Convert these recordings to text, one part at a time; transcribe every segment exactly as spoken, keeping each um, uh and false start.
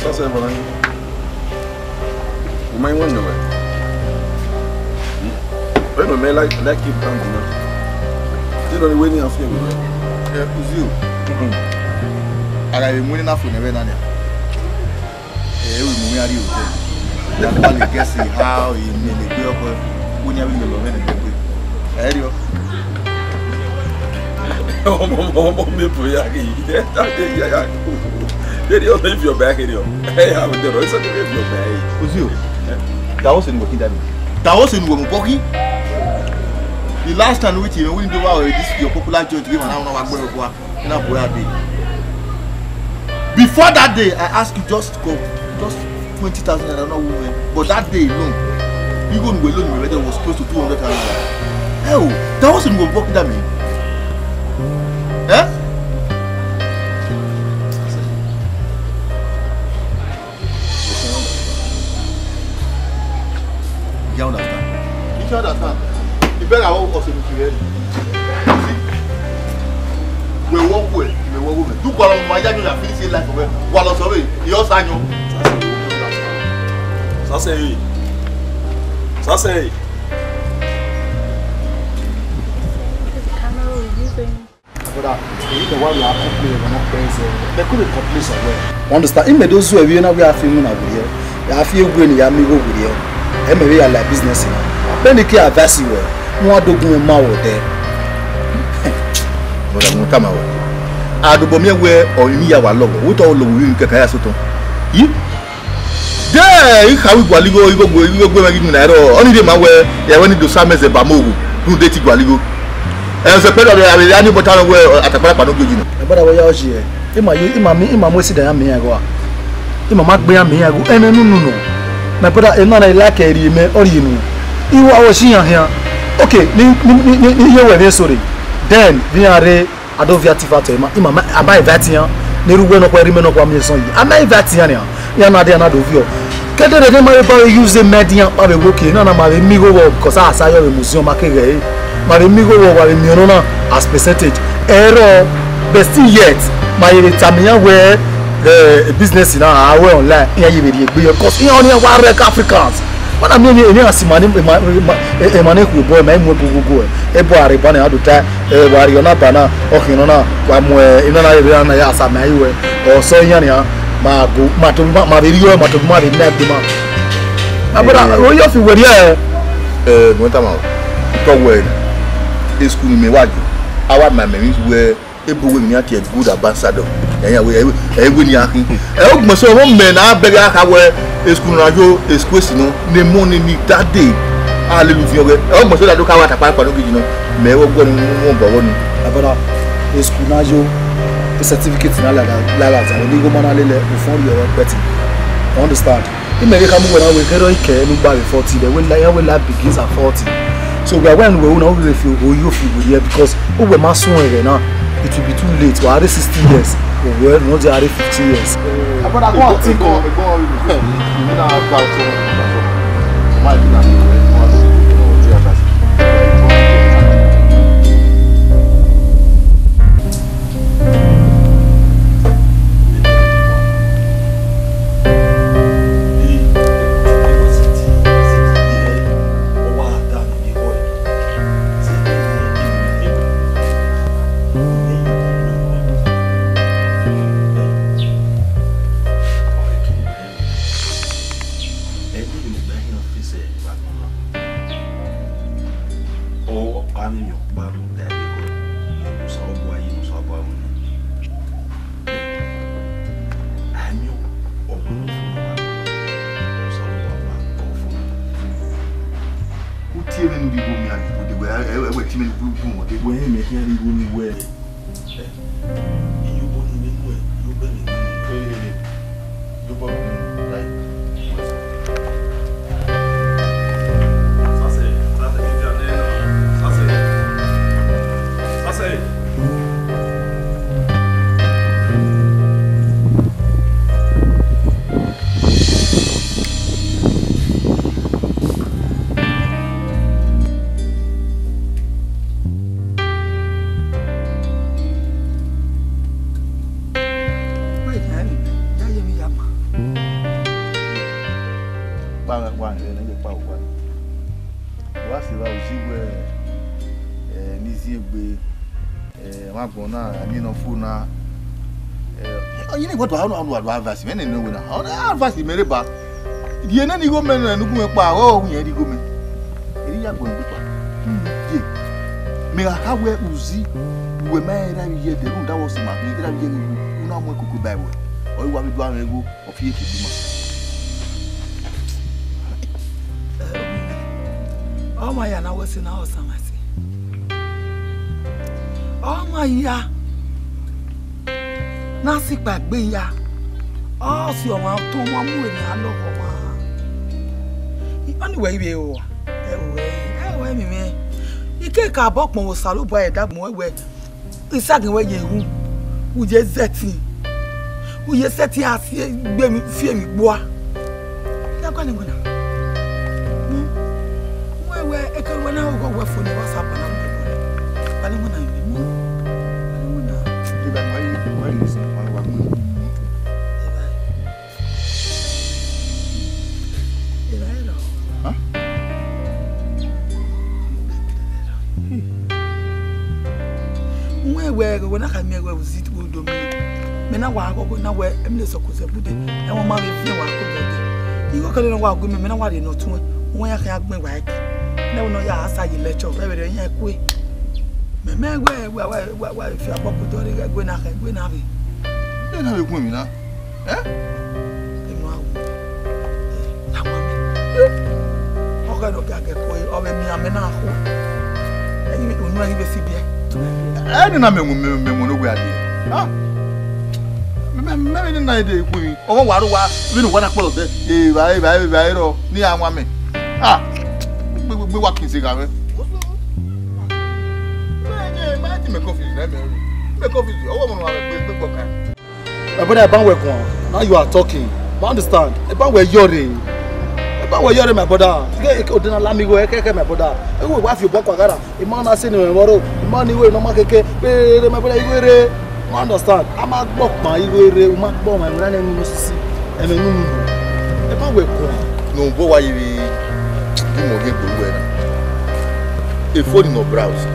Sasa, mwana. Uma iwan nyo wẹ. Wẹ nọ mẹ like, like it band na. Ti nọ ni wẹ ni a fi ẹvbo wẹ. Eh, Uziu. A gha vbe mu ne na fo ne vbe na nia. Eh, we mu mi a rri hotel. Ya gba le guess how he nene egbe ọkọ. Wo ni a vbe lele ọmọ ne egbe. Ẹ rio. Ọmọ, ọmọ, ọmọ mi bu ya ghi. Ẹ ta de ya ya. Ẹ rio, ọmọ ivio ba ghi rio. Ẹ ya, ọmọ de ro, iso ni ivio ba ghi. Uziu. Davos ni wẹ khin dami. Davos ni wẹ mu bọkhi. The last time we came, we didn't do our, this your popular joint game, and I don't know what going on. Ina boy a day. Before that day, I ask you just go, just twenty thousand naira, not woman. But that day alone, you go alone, my brother was close to two hundred thousand naira. Hell, that wasn't even work that me. Eh? You understand? You can understand. You better have us in the. We work well, we work well. Do call on my young and finish your life of it. While also, you also know. Sasa, sasa. Brother, you know why we are complaining, we're not praising. They couldn't complain somewhere. Understand? Imẹ do zu ẹvbo na, we are filming na we here. Ya fi egbe ni ya mi go we here. Ẹ mẹ vbe ya la business na. Bẹni ke advice wẹ, wọn a do gun ma wọ dẹ. Brother, mo tama wẹ. Adobọ miẹn wẹ, ọ, imi ya wa lọghọ. Wẹ tọ lọghọ, wi kẹkẹ ya sotọ. Yi? De, I kha wi gualigho, igho gbe, igho gbe mẹ ghi nu na ẹrọ. Ọni rhie ma wẹ, ya wẹ ni do sa mẹ zẹ ba mu ogho, rhunmwuda e ti gualigho. Ẹ, ọsẹ pẹrẹ ọdọ, a vbe ya ni obọ ta nọ wẹ, atakpara kpa ne ọ gbe yi nọ. Ẹ brother, wẹ ya ọji ẹ. Ima yo, ima mi, ima mu esida ya miẹn igho a. Ima ma gbe ya miẹn igho. Ẹmwẹ nunu nọ. My brother, emwa na I like ẹre mẹ, ọ rhie enu. Iwa wẹ si yan hian. Okay, ni, ni, ni, ni, ni ye wẹ vbe sorry. Then, vbe iran rre. A do viọ active atọ ima, ima ma, a ma invite iran. Ne erha uwẹ nọkhua, erha imẹ nọkhua miẹn sọn yi. A ma invite iran nian, iran na dia na do viọ. Kẹdẹrẹ ne ma vbe ba vbe use media, ma vbe wo kie, na na ma vbe mi igho vbọ, because a sa yọ vbe museum ma keghe ẹre. Ma vbe mi igho vbọ, wa vbe miẹn ọnọna as percentage. Ẹrọ, but still yet, ma ye vbe tama iran wẹ, eh, business na, a wẹ online, iran ye vbe rhie egbe yọ, because iran ọnii wa rẹ Africans. Wẹ na miẹn emwi, emwi a si ma ni, ma, ma, e, emwa ne khu obọ, ma i mu egogogo, e. Ebo a rre eba na, a do ta, e, wa rrie ọna ba na, ọ khian nọ na, wa mu, e, ina na rre na ya sa ma i wẹ, ọ sẹ iran nian, ma go, ma to, ma, ma vbe rhie, ma to, ma vbe na egbe ma. Ma brother, Eh. o yo fi wẹ rhie. Eh, mo tama o. Tọ wẹ, e school ni mẹ wa ju, a wa ma mẹ mi wẹ, Ebo wẹ emwi ne iran tie good ambassador. Ẹ ya wẹ, ẹ, ẹ wẹ ne iran khin. Ẹ, ugbẹn sẹ ọmọ mẹ na bẹghe a kha wẹ, e school na yo, e school esi nọ, ne emọ ni ni dade. A lele uviẹn ọghẹ. Ẹ, ugbẹn sẹ da do kha wẹ atakpa kpa ne ọ gidi nọ. Mẹ wẹ ọguọnọ mu mu ọba ọvọ ni. Abana, e school na yo, e certificate na la, la, la, la, ni igho ma na lele, ufọn rhie ọre ọkpẹti. You understand? Imẹ ghi khama uwẹ na wẹ, kherhe ọ i kẹ ne u gba vbe forty, vbe wẹ la, iran wẹ life begins at forty. So, wẹ wẹ ne uwẹ ru na, u ghi fi oyo fi wẹ ye, because uwẹ ma suẹn ẹghẹ na, it will be too late. Wa rre sixty years, uwẹ ne ọ dia rre fifty years. My brother, go and think o. Ẹdẹ ne ọ gba hin ọfisa vbe agbọn na, ọ ka miẹn emwi ọkpa ne ọ da ẹre ekhọe, ne Osanobua ye, ne Osanobua ru nẹ. A miẹn ọmọ ne ọ fo ne ọ gha, Osanobua gha ọ fo. U tie mwẹ ne u rhie igho miẹn a, u de wẹ, ẹ, ẹ, ẹ, wẹ tie mwẹ ne u bu, bu mwẹ ọdẹ. Wẹ hẹ mẹ khian rhie igho miẹn wẹ. Kpa mwẹ wa rẹn ne ye kpa owa. Wa sẹ evba uzi wẹ, eh, ne I ziengbe, eh, ọmwa agbọn na, a ni nọ fo na. Eh, ọ yẹn ne I want to have, have, have advice, mẹ nene wẹ na. Ọ na advice mẹ rre ba. Rhie nene igho mẹ ne ugun mwẹ kpa, ọ hu yẹn rhie igho mẹ. Eri ya gbẹn gbe kpa. Hmm, ye. Mẹ gha kha wẹ uzi, wẹ ma rẹn ra vbe ye ẹdẹ, rhunmwuda wẹ ọ sẹ ima, mẹ rẹn ra vbe ye ẹdẹ, u na mu ẹkoko ba ẹvbo. Ọ i wa vbe do amwẹ igho. Ọ fi eke bu ima. Ọmwa ya na wẹ sẹ na ọ sama sẹ. Ọmwa ya na sikpa egbe ya. Ọ si ọmwa otọ ọmwa mu emwi a lọghọ ọmwa. Ọni wẹ i vbe ro wa? Ẹ wẹ, ẹ wẹ mi mwẹ. I ke ka bọ kpọnmwẹ Osanobua ẹdagbọn wẹ wẹ. Isagiẹn wẹ ye ru, u ye zẹtin, u ye sẹtin a si egbe emwi fi emwi gbua. Ya gualọ iwinna. Mu, mu ẹwẹ, ekẹ wẹ na, ọghe wẹ fo ne WhatsApp na mu. Gualọ iwinna, mu. Gualọ iwinna. Eba, why you, why you listen? Why you want me? Eba. Huh? Wẹ wẹ wẹ na kha miẹn wẹ uzi tu do mi. Mẹ na wa ghọghọ na wẹ emile sọkun sẹ bude. Ẹwọn ma vbe fian wa ko dọdẹ. Igho kẹdẹ na wa gu mẹ, mẹ na wa rhie ne ọ tuẹn. Wẹ ya khian gbẹn wa ẹki. Nẹ wẹ nọ ya sa ye lecture, vbe vbe yan kue. Mẹ mẹ wẹ wẹ wẹ wẹ wẹ fi abọ ko dọdẹ ghe gbe na kha gbe na vbe. Ẹ na vbe gun emwi na. Eh? Emwa wo. Eh, la wa mi. Eh. Ọghe nọ gẹgẹ ko, ọ vbe miẹn amẹ na khu. Ẹyin unu ẹyin vbe si biẹ. Ẹ ni na mẹ mu, mẹ, mẹ mu no we a die. Ah. Mẹ, mẹ, mẹ ni na ide ku. Ọmọ wa ru wa, vbe nu wa na kpọlọ sẹ. Evba, evba, evba, erọ, ni a wan mẹ. Ah. Gbe, gbe, gbe wa kin se gha mwẹ. Mẹ, mẹ, mẹ, mẹ, mẹ confuse, mẹ, mẹ, mẹ confuse. Ọwọ mo wa gbe, gbe, gbe kan. My brother, eba wẹ guan. Now you are talking. You understand? Eba wẹ yọrre. Eba wẹ yọrre, my brother. Ike, ike, odẹ na la mi igho, eke, eke, my brother. Ewu wa fi obọ kua gara. Ima na se ni mwẹ mọrọ. Ima ni igho ne ọ ma keke. Rere, my brother, igho rre. You understand? A ma gbọ kpa igho rre. U ma gbọ ma, emwi na ne unu sisi. Ẹmwẹ unu nu. Eba wẹ guan. No, bọ wa yi vbe. Gu mẹ ọghe egbe uwẹ na. A phone nọ browse.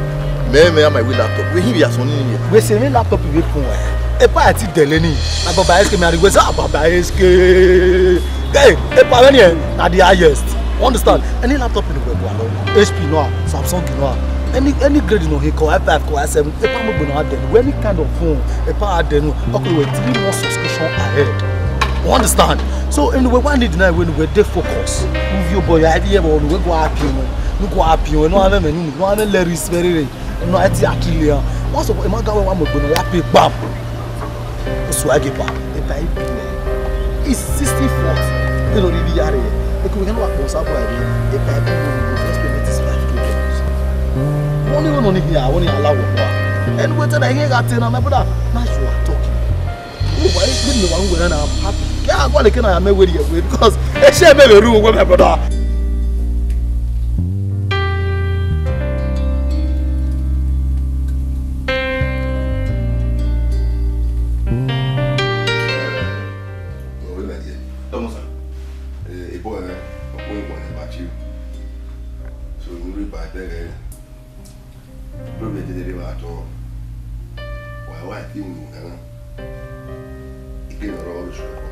Mẹ, mẹ, ama iwe laptop. Wẹ hin vbe ya sọn ni ye. Wẹ sẹ emwi laptop vbe phone wẹ. Epa a ti dẹlẹ ni. Ababa S K mẹ a rhie wẹ sẹ Ababa S K. Hey, epa vbẹ ni ẹ, na the highest. You understand? Any laptop in the world, H P nọ, Samsung nọ. Any, any grade nọ, he call i five, call i seven. Epa mo gbe nọ a dẹnu. Any kind of phone, epa a dẹnu. Okay, wẹ three months subscription ahead. You understand? So, anyway, why need na when we dey focus? Move your boy, I hear when we go up you. No go up you. No have many, no have lyrics very. No, I think I kill you. Once of my guy, I'm gonna have big bam. So I give up. If I be, it's sixty-fourth. You know, really are. If we can work on something, if I be, we will first payment is five K. Money we don't need here, I want to allow one. And we tell I hear that thing, my brother. Now you are talking. Oh, why is it me one when I'm happy? Yeah, I want to can I am very away because I share me room with my brother. Ọmọ sa. Eh, a boy, eh, ọkùnrin kan ní bàtí o. So, inú rí bàbá rẹ̀. Problem dede rre vbe atọ. Wa wa ti mu nana. Ike nọ rọ orusu ẹkọ.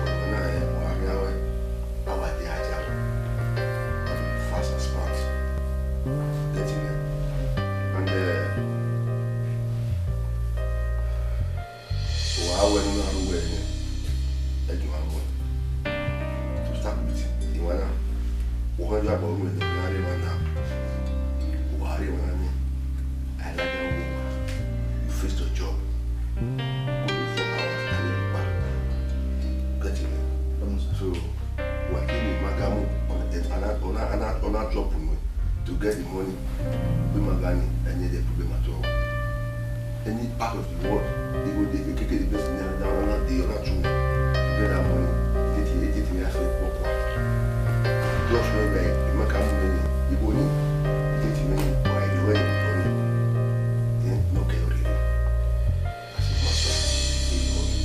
Ọmọ na ẹ wa khian wẹ. A wa de aja. Fast as fast. Get in there. And uh, Wa wẹ ne u na ru wẹ nẹ, ẹ gi wa muẹn. To start with, emwa na, wa khẹ ya gba ru ẹdẹ ne a rre emwa na, wa rre emwa na nẹ, a i like ẹre wo, you face your job. Only four hours, a i like pa. Get it? So, wa kẹ ne ma ga mu, ọ na, ọ na, ọ na, ọ na drop nuẹn to get the money. Wẹ ma gha ni, ẹni ẹdẹ problem at all. Any part of the world, they go, they go take the person there, that one, that day, or that two, to get that money. They take, they take me as a proper. Just when they, you make a money, you go in, they take me, or you go in, you go in. Then, no care already. As a master, you go in.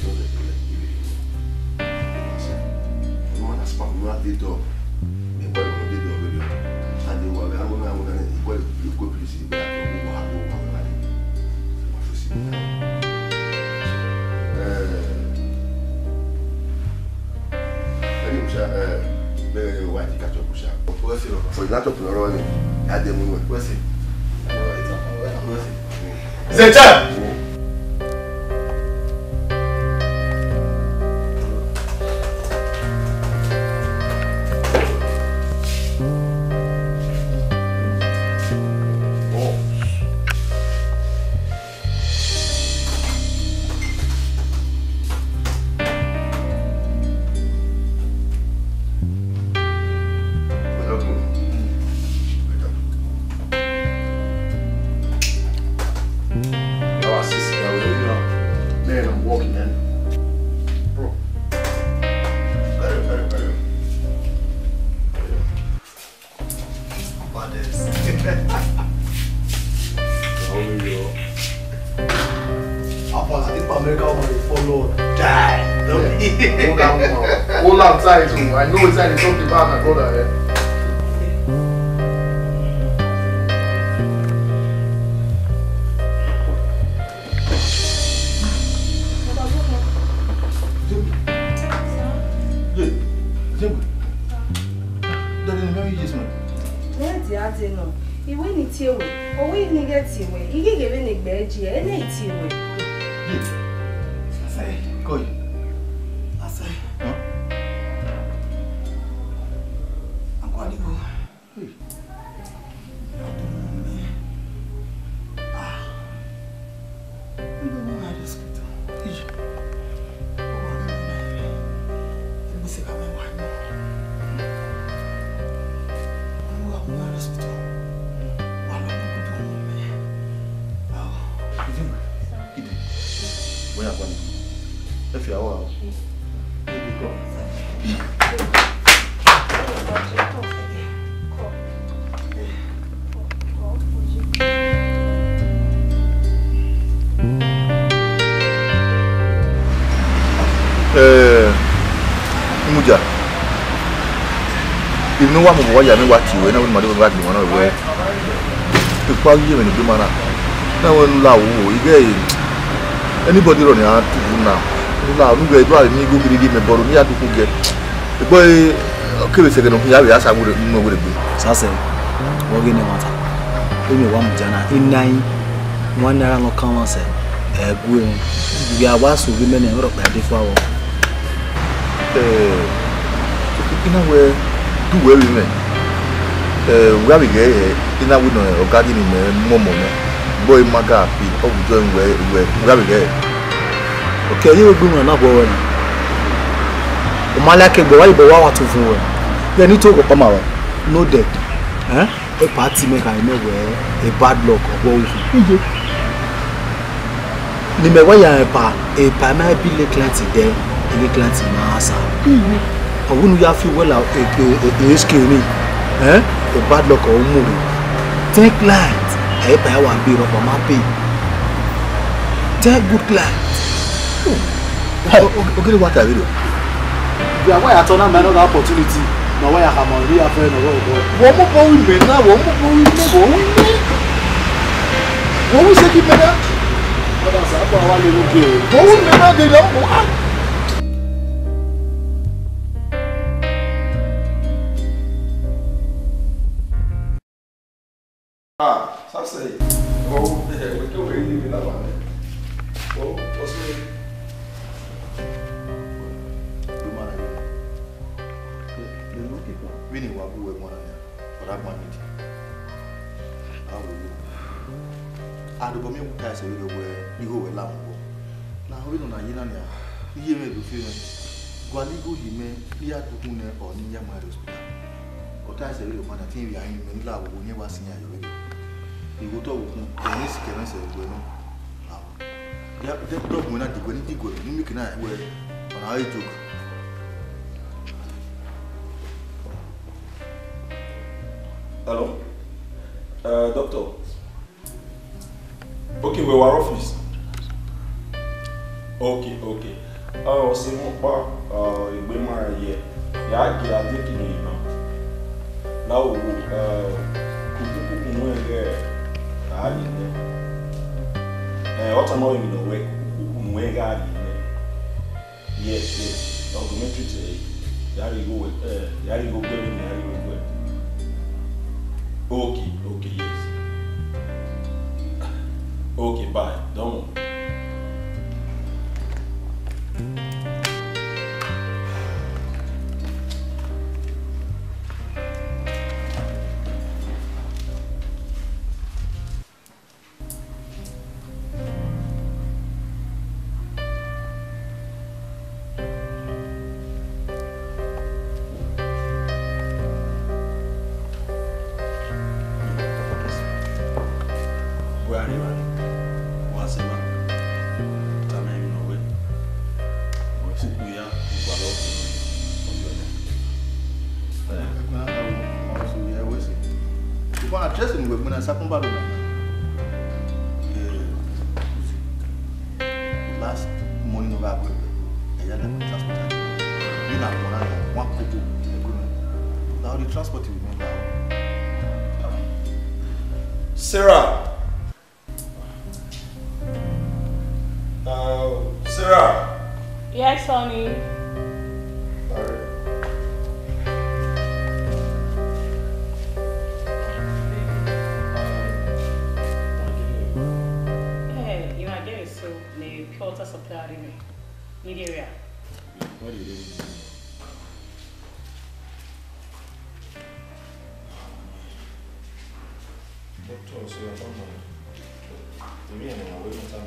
Don't let them like you anymore. Master, no matter spam Tọ, mẹ kpẹlẹ ọmọ dede ọvbehe, and wa vbe aro na, aro na, I kpẹlẹ, I kpẹlẹ, please, I kpẹlẹ, I kpẹlẹ, I kpẹlẹ, I kpẹlẹ. Eh, ẹni musa, eh, bẹghe ne wa ti ka chọ kusa. Wẹ fi ọrọ. For the laptop nọ rọ ni, ya dẹ mu wẹ. Wẹ fi. Wẹ fi. Zẹcha! Our sister, you know, man, I'm walking, man. Bro. Very, very, very. Baddest. How are you? How far? I think America woman dey follow. Die. Don't be. Hold on, bro. Hold on tight, oh. I know it's like something about my brother, eh? Jembe. Jembe. Daddy, let me use this one. Wẹ dia dee nọ, I wẹ ne I tie wẹ, ọ wẹ ne I ghẹ tie wẹ, I ghi ghe vbene egbe ẹre ji ẹre, ne I tie wẹ. Asẹ, kọ yi. Asẹ. Huh? Akua ni bo. Hey. Ah. Ndo mo na hospital. Ije. Mo wà nínú ilé. Èmi sì ká mi wà ní. Mo wà ní hospital. Wà lọ ní kúndùn mi. Ah. Ije. Ije. Bóyá pa ni. Ẹ fi àwọ̀ àwọ̀. Eh, Imudia, emwi ne uwa mu vbe uwa ya ne uwa tie ruẹ na, wẹ ne ima dee gha gbẹn na ruẹ. Ekpa ghi ye mwẹ ne egbe ma na. Na wẹ ne u la wo, I ghẹ, anybody rọ nian tubu na. U la, u ghẹ do ave ni igho gidi mẹ bọrọ ne I ya dukhu gẹ. Egbe ọ kevbe sẹgẹ ne ọ khian vbe a sa were, ne ọ were egbe. Sasẹ, wẹ ghe ne ẹmwata, emi wa mudia na, I na yin, wan na ra nọ kan mwa sẹ, ẹ gu emwi. Ivbi a wa so vbe mẹ nẹ, ọrọkpa de fua vbọ. Eh, I na wẹ, du wẹ vbe mwẹ. Eh, wẹ a vbe ghẹ hẹ, I na wẹ nọ ọga ghi ne imẹ mu ọmọ nẹ. Bọ ima ga pi, ọ gu jọ wẹ, wẹ, wẹ a vbe ghẹ hẹ. Okẹ, ye vbe gbe iwinna na guọ ruẹ na. U ma like egbe, wa ye obọ wa wa tu vun ruẹ. Vbene I to ghe ọkpa ma ruẹ. No dead. Eh? Epa ti mẹ khare mẹ wẹ a bad luck ọgua uhi. Iye. Ne imẹ wa ya rẹn epa, epa ma bi le client dẹ, eni client ma sa. Iye. Ọ wẹ ne u ya fi wẹla e, e, e, e screen ni, eh? A bad luck ọ mu rre. Ten client, epa ya wa bi rre, ọ ma pay. Ten good client. Hey. O, o, ogele wa ta video. Bia wa ya tọ na ma another opportunity. Ma wa ya khama ri afẹ nọ rọ bọ. Wọ mu bọ wi mẹ na, wọ mu bọ wi mẹ, wọ wi mẹ. Wọ wi se ki mẹ na. Ọba sa akọ wa le ru ke. Wọ wi mẹ na de lọ. Ah. Ah, Sasẹ. Oh, eh, we ke we ni mi la wa ne. Oh, o se. Lu ma na yo. Vbene wa gu wẹ guan na, ọ da gban ni. A wo yo. A do bọ miẹn ta ẹsẹ vbe wẹ igho wẹ la mu. Na vbene ọ na ye na nia, iye mwẹ do fi mwẹ. Gualọ igho yi mẹ, ne I ya dukhu nẹ, ọ ne I ya mu ẹre hospital. Ọ ta ẹsẹ vbe rhie ọmọ na, te I vbe a rinmwian ne I la vbe owa ne I wa sin iran yọ vberriọ. I wo otọ vbe okun, ọ ne sikẹ mwẹ sẹ vbe nọ. Ya, de dọgbọn na diguẹ ne I diguẹ, ne I mieke na wẹ, ọ na re joke. Hello? Uh, doctor? Okay, we were office. Okay, okay. Uh, ọ sẹ mwẹ ọkpa, uh, egbe ma ye. Ya gie a ye kene na. Na wo wo, eh, kukukuku nuẹn ghe a ye nẹ. Eh, ọ tama emwi ne ọ wẹ kukukuku nuẹn ghe a ye nẹ. Yes, yes. Documentary te ya rhie igho wẹ, eh, ya rhie igho gbe emwi ne ya rhie igho gbe. Okay, okay, yes. Okay, bye. Don't worry. Wẹ a rre evbare, wa sẹ evba, tama emwi ne ọ wẹ, wẹ kuku ya, u gualọ, ọ yọ nẹ. Ẹgbẹn na kha vbe ọmọ ọsẹ, ọ wẹ sẹ. Ugbẹn address ne uwẹ gbẹn na, Sakumba Road na. Eh, last morning of our way, ẹ ya la transport. Bi na gbọna ya, wan koko, ẹ gbẹn na. Na the transport we remember. Sarah. Uh, Sarah. Yes, honey. Hey, you are getting so ne pure water supply in the area. What do you do? Doctor, so I don't know. Maybe I know where you tell me.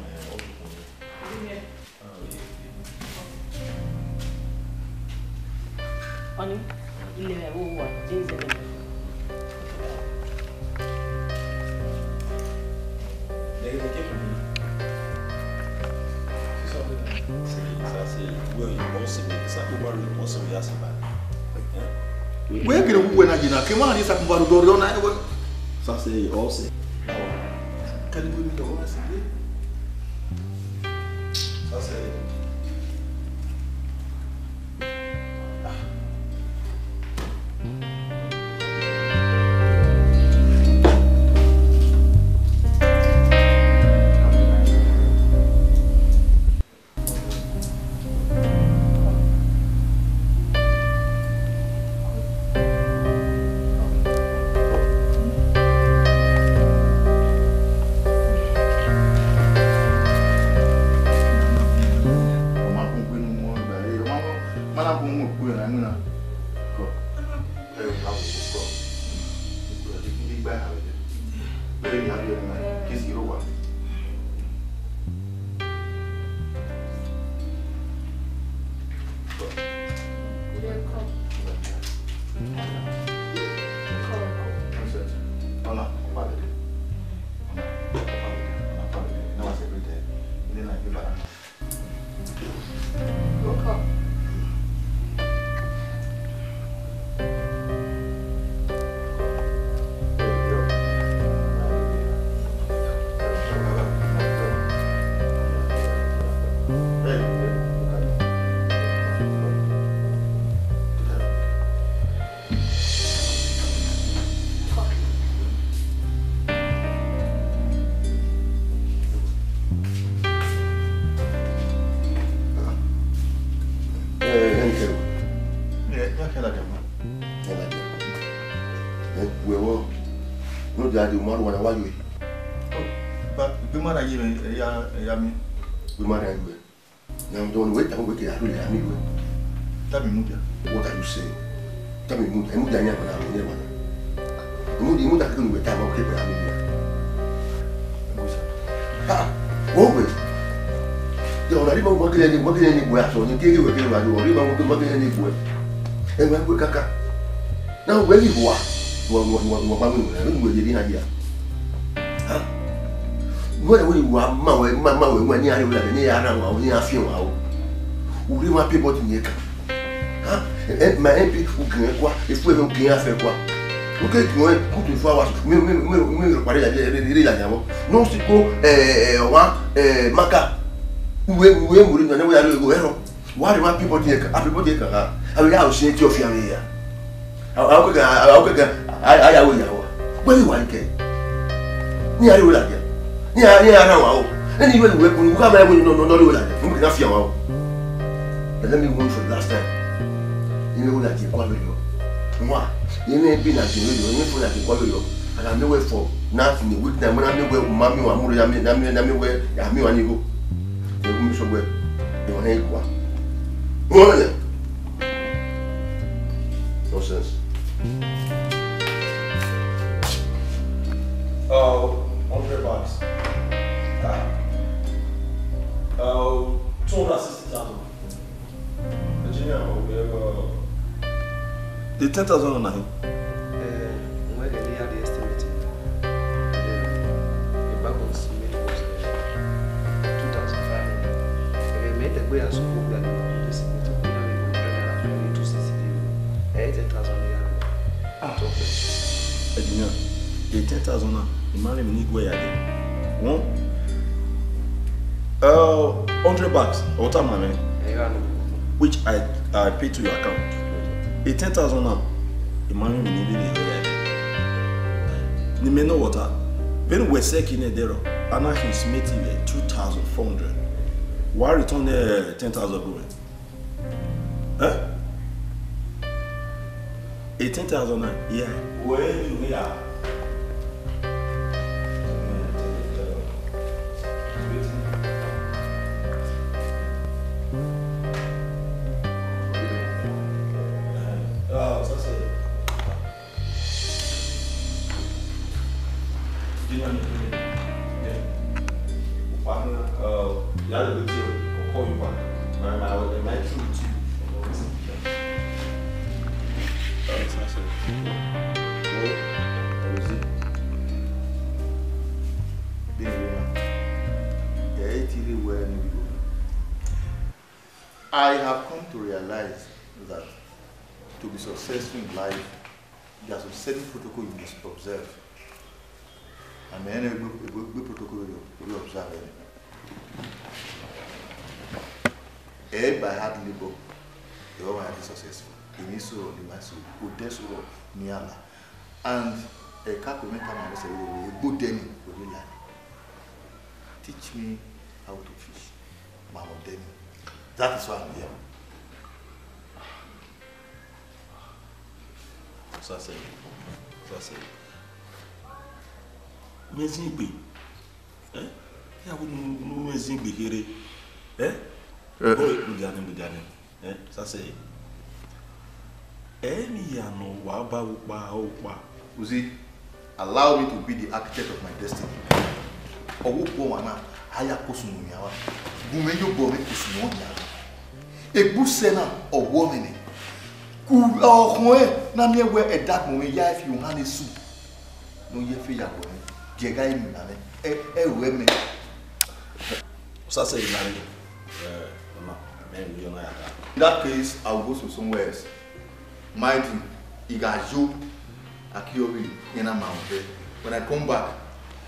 Ọni, ilẹ ẹvbo uwa, James ẹvbo. Wẹ kere uwu wẹ na ye na, ke ma ni Sakumba Road rọ na wẹ. Sase, ọ sẹ. Kali wẹ mi lọ, ọ sẹ. Sase. Ọ ma gun gbe ne uwẹ ọgba re, ọ ma, ma na gun mu ukpo na winna. Kọ. Ẹ, a wo kọ. Ukpo ya di gba ha wẹ. Bẹrẹ ya bi na, kesi ro wa. Wẹ vbọ, ne ọ dia dee, u ma rhunmwuda wa yo. Ba, igbima na ye mwẹ, ẹ ya, ẹ ya miẹn. Igbima na ye mwẹ. Na ọdọ ne uwẹ tama wẹ ke a rhulẹ a miẹn wẹ. Tama mudia. What are you saying? Tama mudia, mudia yan na, mudia wa na. Mudia, mudia keke ne uwẹ tama wẹ ke a miẹn wẹ. Ha, wo wẹ. Ya ọna ri ma ma kele ni, ma kele ni wẹ aso ni keke wẹ kele wa yo, ri ma ma kele ni wẹ. Ẹ ma wẹ kaka. Na wẹ ghi hua, wa, wa, wa, wa, wa, wa, wa, wa, wa, ye na ya. Ha? Wẹ, wẹ, wa ma wẹ, ma, ma wẹ, wẹ ni a re wẹ ni a na wa, ni a fi wa o. U re ma pe bọti ni ka. Ha? Eh, ma M P, u gẹn kua, e fu e gẹn a fẹ kua. U ke gẹn ku tu fa wa, me, me, me, me, pare ya, re, re, re ya ya mo. No si ko, eh, eh, wa, eh, maka. Uwe, uwe, uwe, na, na, we ya re go, eh, no. Wa rre wa people die ka, a people die ka ha. A vbe ya o si eti ọfian vbe ya. A, a, okeke, a, a, okeke, a, a ya we ya wa. Wẹ ni wa ke. Ni a rre we ladian. Ni a, ni a ra wa o. Eni we we kun, u ka ma we no, no, no, we ladian. Mu ke na fi wa o. But let me warn you for the last time. Ni we ladian kwa we yo. Wa, ni me bi na je we yo, ni fo ladian kwa we yo. And I may wait for nothing a week time. When I may wait, mommy, I'm more, I may, I may, I may wait, I may want to go. They will miss somewhere. They will hang one. One of them. Nonsense. Uh, hundred bucks. Ah. Uh, two hundred sixty thousand. Engineer, uh, the ten thousand na him. Eh, when they had the estimate, the back of cement was, uh, two thousand five hundred. Ẹghẹ mẹ tẹgbẹ ya sọ fún gbẹdẹ ọdún sí ní tó bí náà ní ọdún náà ní two sixty. Ẹ ten thousand naira. Ah, okay. Engineer, the ten thousand na, I ma rẹn emwi ne I gu ẹre ya dẹ. One, uh, hundred bucks, ọ tama mwẹ. Ẹ gha nọ. Which I, I pay to your account. The ten thousand na, I ma rẹn emwi ne I gu ẹre ya dẹ. Ne imẹ nọ wọta, vbene uwẹ sẹ ke ne ẹdẹrọ, a na khin cement vbe two thousand four hundred. Wa return, eh, ten thousand go. Eh? Eighteen thousand na, yeah. Wẹ ni ya. Ah, so say. Junior, Junior. Yeah. Partner, uh, the other good too. I'll call you back. My, my, my true too. Thanks, I said. Well, that was it. Being a woman, yeah, it really well, you go. I have come to realize that to be successful in life, there are some certain protocol you must observe. And many egbe, egbe, egbe protocol you, you observe. Eh, by hard labor, you are highly successful. In his soul, in my soul, good soul, ni Allah. And a kako meta man say, "Oh, good then, we like. Teach me how to fish." Mama Demi. That is why I'm here. Sase. Sase. Mezin gbe. Eh? Ya wo nu, nu mezin gbe kere. Eh? Eh. Boy, mujani, mujani. Eh, sase. Ẹ i re emwi hia ne ọ wa ba vbe ukpa, ukpa. Uzi, allow me to be the architect of my destiny. Ọvbokhan ọmwa na, a ya ko sunu yan wa. Gu mwẹ ye obọ mwẹ ko sunu yan wa. Egbe usẹ na, ọ wọ mwẹ nẹ. Ku ọkhọn ẹre na miẹn wẹ ẹdẹ agbọn mwẹ ya fi ohan ne esu. Ne u ye fe ya wẹ mwẹ. Gie gha inu na mwẹ. Ẹ, ẹ ruẹ mẹ. Sase, I marry. Eh, mama, I marry you, na ya ta. In that case, I will go to somewhere else. Mind you, I gha yo, I kill you, you know, my own. When I come back,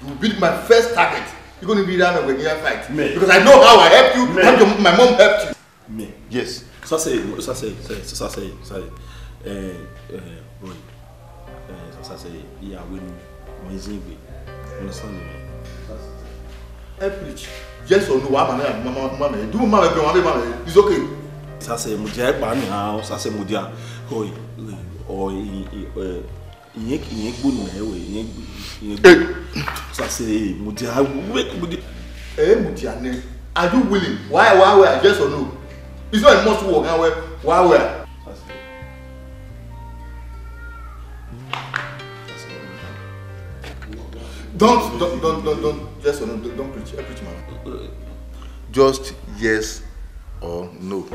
you will be my first target. You're gonna be that when you fight. Me. Because I know how I helped you, Me. And your, my mom helped you. Me. Yes. Sase, sase, sase, sase, sase. Eh, eh, Roy. Eh, sase, sase, yeah, when, when is it? Understand me? Hey, preach. Yes or no? Wa ma me, ma, ma, ma me. Do ma me, ma me, ma me. It's okay. Sase, mudia e pa ni ha, sase, mudia. Oi, oi, oi, eh, iye, iye gbo ni me we, iye, iye gbo. Sase, mudia, we, mudia. Eh, mudia ne. Are you willing? Why, why, why? Yes or no? It's not a must work, why, why, why? Don't, don't, don't, don't, don't, yes or no, don't, don't preach, eh, preach, man. Just yes or no.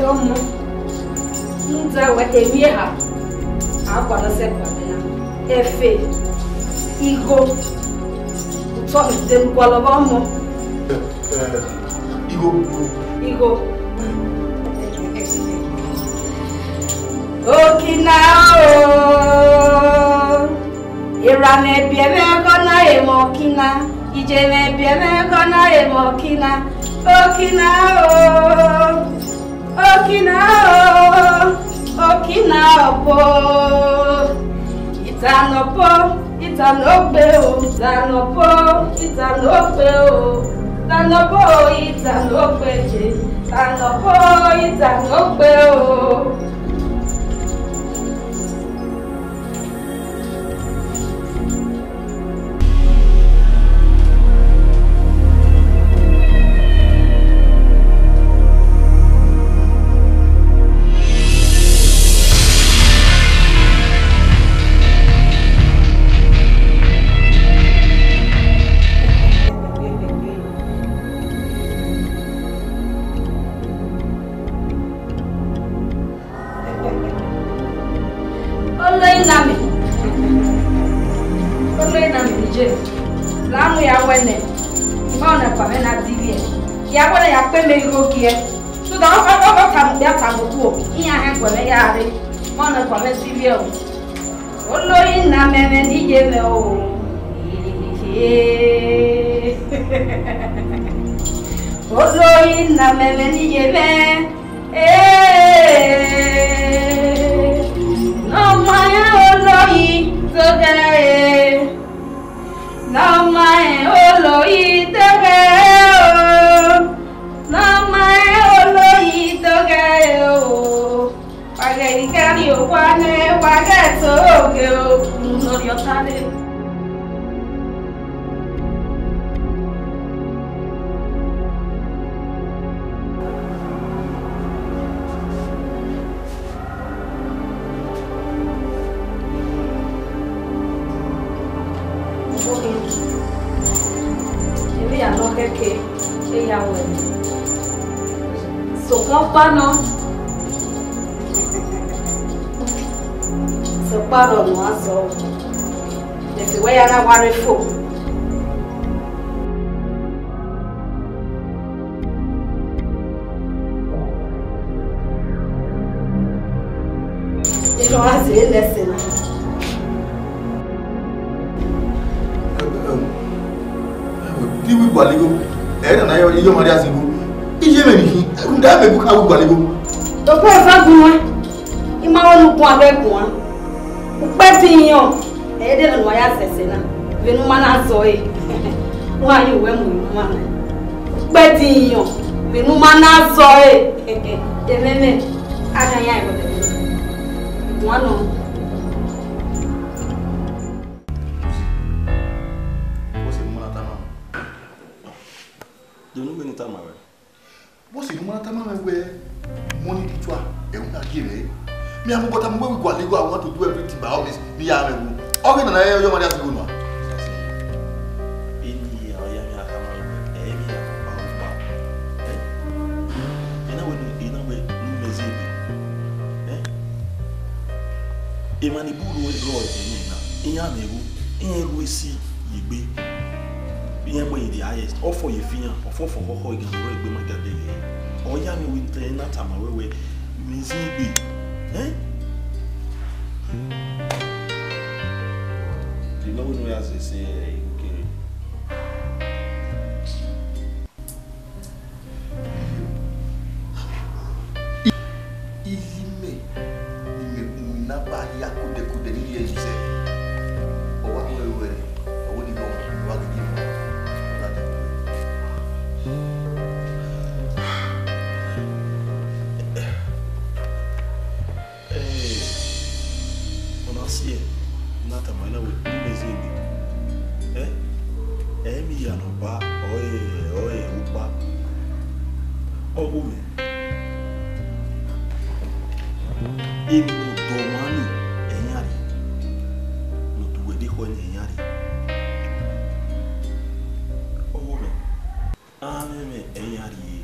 Ọmọ, rhunmwuda wẹ emwi eha, a gualọ sẹ gualọ na. Ẹfe, igho, otọ ne u dee ne u gualọ vbe ọmọ. Eh, eh, igho, igho. Igho. Okina o, erha mwẹ biẹ mwẹ ọgọ na re mwẹ okina, iye mwẹ biẹ mwẹ ọgọ na re mwẹ okina, okina o, okina o, okina ọbo, itan ọbo, itan ogbe o, itan ọbo, itan ogbe o, itan ọbo, itan ogbe ye, itan ọbo, itan ogbe o. Oloyi ne amẹ, oloyi ne amẹ ne iye, la mu ya wẹ nẹ, I ma rẹn ne ẹguae mwẹ na divbiẹ, ya wẹ nẹ ya kpe mẹ igho giẹ, so that ọ, ọ, ọ, ọ tama okpia tama okuo, iran hẹn ẹguae mwẹ ya rre, I ma rẹn ne ẹguae mwẹ divbiẹ o. Oloyi ne amẹ mwẹ ne iye mwẹ o. Oloyi ne amẹ mwẹ ne iye mwẹ. Ee, ne ọ ma rẹn oloyi dọghẹ, ne ọ ma rẹn oloyi dọghẹ o, ne ọ ma rẹn oloyi dọghẹ o. Wa ghẹ gha rrie owa nẹ, wa ghẹ to oghe o, unu ne ọ rhie ọta rre. Emwi ya nọ kẹkẹ, eya wẹ. Sokpan ọkpa nọ, sokpan rọ nọ a zọ, ẹfe wẹ ya na wa rre fo. Erha ọre a zẹ lẹsẹ na. Te I wi gualọ igho, ẹ na na yọ, iyọ ma rhie azigbo. Iye mwẹ ni khin, rhunmwuda mẹ bu kha wi gualọ igho. Okhuo eva gun uẹn, I ma wẹ ne u guan vbe guan. Ukpẹ din yọn, ẹ i de nọ ne uwa ya zẹ ẹsẹ na, vbene u ma na zọ ẹre. Wa ye uwẹ mu unu ma na. Ukpẹ din yọn, vbene u ma na zọ ẹre. Ẹmwẹ mwẹ, a gha yan ẹmwẹ guan nọ. What's the woman tama? The woman tama. Vbọzẹ ne u ma na tama mwẹ wẹẹ, money ritual, ẹre u na gie mwẹ. Mẹ a mu obọ tama wẹẹ, we gualọ igho, I want to do everything by all means, ne I ya mwẹ wu. Ọghe nana ẹre ọyọmwa rhie azigbo nua. Eni hia ọ ya mwẹ a tama wẹẹ, ẹ i mwẹ a tama wẹẹ. Ẹ? Ena wẹẹ ne, ena wẹẹ ne u mẹ zẹ egbe. Ẹ? Emwa ni bun ro ẹre ẹdẹ na, iran mwẹ wu, iran ru esi ye egbe. Iran gbe in the highest, ọ fọ ye fi iran, ọ fọ fọ khọkhọ igan ne ọ rre egbe ma ga dẹghe. Ọ ya mwẹ wẹẹ te na tama wẹẹ, wẹẹ, mẹ zẹ egbe. Ẹ? Emọ wẹẹ ne u ya zẹ ẹsẹ, ẹ, kere. I, iye mẹ, ne imẹ, ne imẹ na ba hia kodẹkodẹ ne I rhie ẹre sẹ, ọ wa ru ẹre wẹẹ, ọ wẹẹ ne I gọ, ne I wa gele mu, ọ na dẹ. Ẹ, ọ na si ẹe, ne a tama ẹna wẹẹ, ne imẹ zẹ egbe. Ẹ, ẹ i mwẹ iya ne ọ ba, ọre, ọre ukpa. Ọghe mwẹ, emwi ne ọ dọ ọmwa ni, ẹ i yan rrie. Ne ọ dughe ẹdẹ ekhọe ni, ẹ i yan rrie. Ọghe mwẹ. Amwẹ mwẹ ẹ i yan rrie.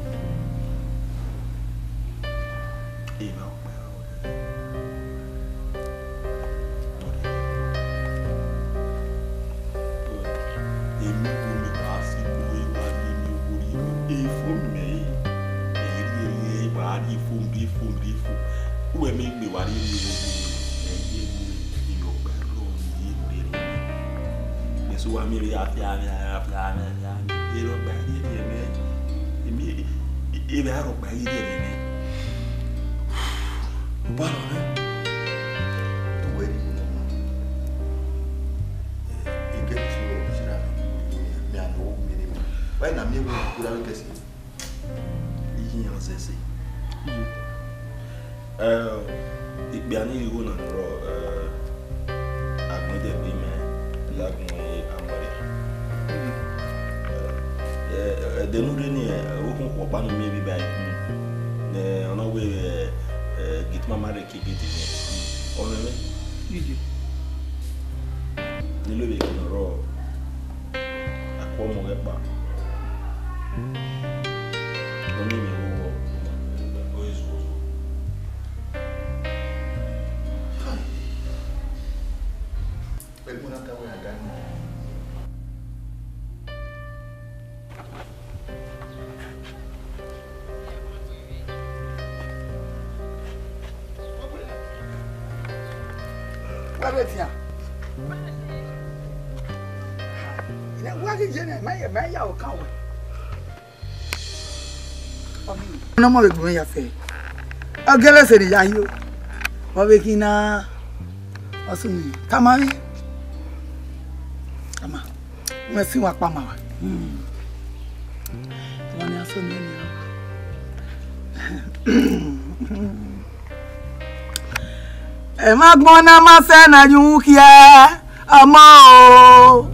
Wa miẹn vbe a fia, a fia, a fia, a fia, a fia. Erha ọkpa i rhie rhie mwẹ. Emwi, erha ọkpa i rhie rhie mwẹ. Ọba nọ nẹ. Wẹ rhie igho nọ. Eh, I get this one, this one, I mean, I know, me, me. Why na me, we, we, we get it? Iye iran zẹzẹ. Iye. Eh, ikpia ni igho na nọ rọ, eh, agbọn dẹ gbe mẹ, ya gun amọrẹ. Eh, eh, ẹdẹ ne u rre ni, eh, okhunmwu ọkpa ne u miẹn vbe iba ikun, ne ọ na wẹ, eh, eh, gate man ma rre ke gate nẹ. Ọ mwẹ mwẹ. Iye. Ne lo vbe ghe nọ rọ. Akhuọmọ ghẹ kpa. Ọ miẹn emwi vbe owa, ọ i zuọzọ. Ẹgbọn na ta wẹ a ga ni. Wa vbe fian. Wa ghi ye nẹ, ma ya, ma ya okan wẹ. Ọ miẹn. Ne ọmọ vbe gu mwẹ ya fẹ. Ọ gele sẹ ne ya yo. Ọ vbe khin na. Ọ sunu. Tama mwẹ. Tama. Wẹ si wa kpa ma wa. Hmm. Ọmọ ni a so miẹn nian. Ẹmwẹ agbọn na ma sẹ ne a ye uhunmwu khiẹ, ọmọ o.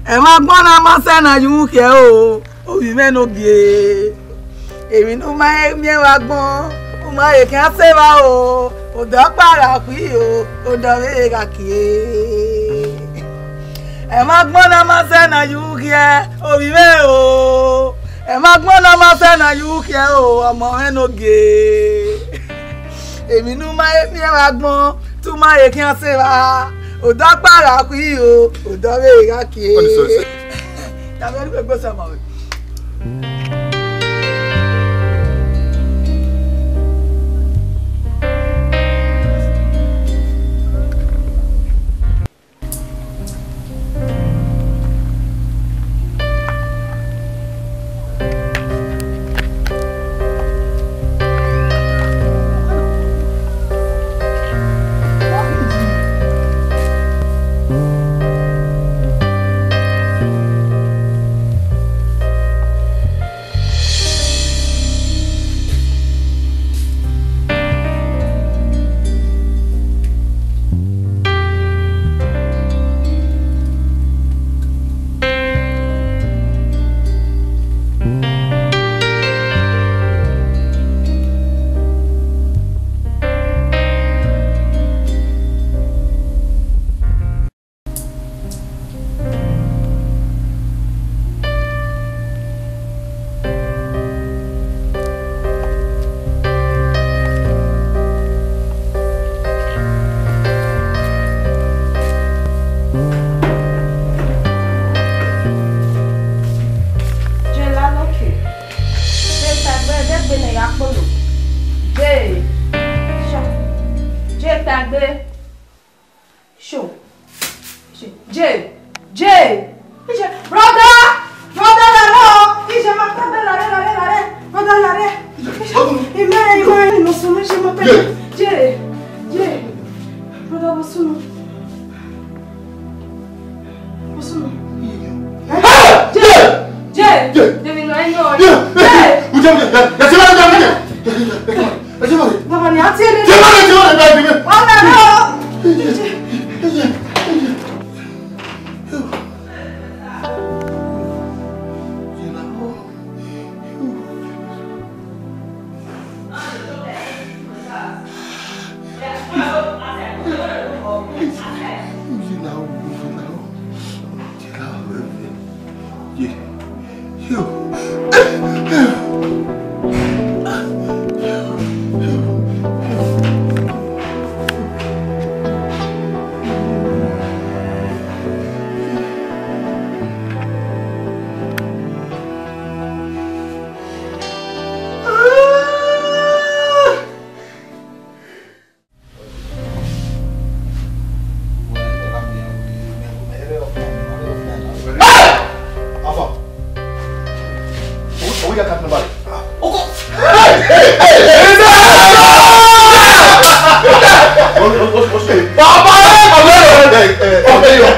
Ẹmwẹ agbọn na ma sẹ ne a ye uhunmwu khiẹ o, ovbi mwẹ ne ogie. Emwi ne u ma he miẹn vbe agbọn, u ma he khian sẹ evba o, odẹ ọkpa gha khui o, odẹ ọvbehe gha kie. Ẹmwẹ agbọn na ma sẹ ne a ye uhunmwu khiẹ, ovbi mwẹ o. Ẹmwẹ agbọn na ma sẹ ne a ye uhunmwu khiẹ o, ọmọ mwẹ ne ogie. Emwi ne u ma he miẹn vbe agbọn, te u ma he khian sẹ evba. Odẹ ọkpa gha khui o, odẹ ọvbehe gha kie. Ọni sọ ẹsẹ. Tavbe ẹre u gbe sẹ ọmọ mwẹ. Je la lọke. Je ta egbe, de egbe ne ya kpolo. Je. Sure. Je ta egbe. Sure. Sure. Je. Je. Ije, brother! Brother, lare o! Ije, ma ta egbe, lare, lare, lare. Brother, lare. Ije, imẹ, imẹ, imẹ, no sunu, ije, ma ta egbe. Je. Je. Brother, vbọ sunu? Vbọ sunu? Eh? Je. Je. Je. David, no, I know. Je. Je. Baba, ni a tie ne. Wala, no.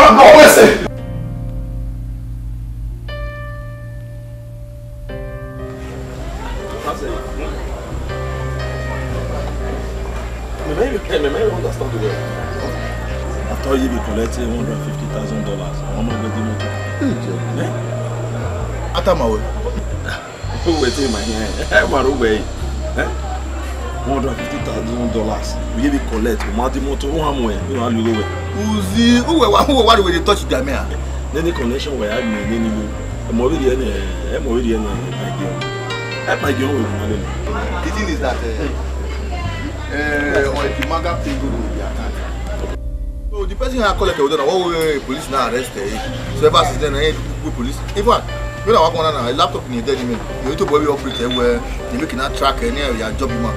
Ọmọ ẹsẹ. Mẹ, mẹ, mẹ, mẹ understand well. After you be collect one hundred fifty thousand dollars, ọmọ ẹgbẹ́ di mọ́tò. Eh? Atama wẹ. Owẹ te ma hian, ẹ ma ro wẹ. Eh? One hundred fifty thousand dollars. You be collect, ọmọ di mọ́tò, wọ́n á mú ẹ, wọ́n á lu owẹ. Uzi, uwẹ wa, uwẹ wa, we dey touch the man. Any connection wẹ, I mean, any you. Ẹ mọ vbe rhie nẹ, ẹ mọ vbe rhie nẹ, ẹ pa gie. Ẹ pa gie wẹ ma le. The thing is that, uh, uh, on the maga pay go to the account. So the person I collect with them, what we police now arrest eh. So ever since then, I ain't with police. In fact, when I walk on now, a laptop in the dead man. You need to be operate eh, where you make it track any of your job, man.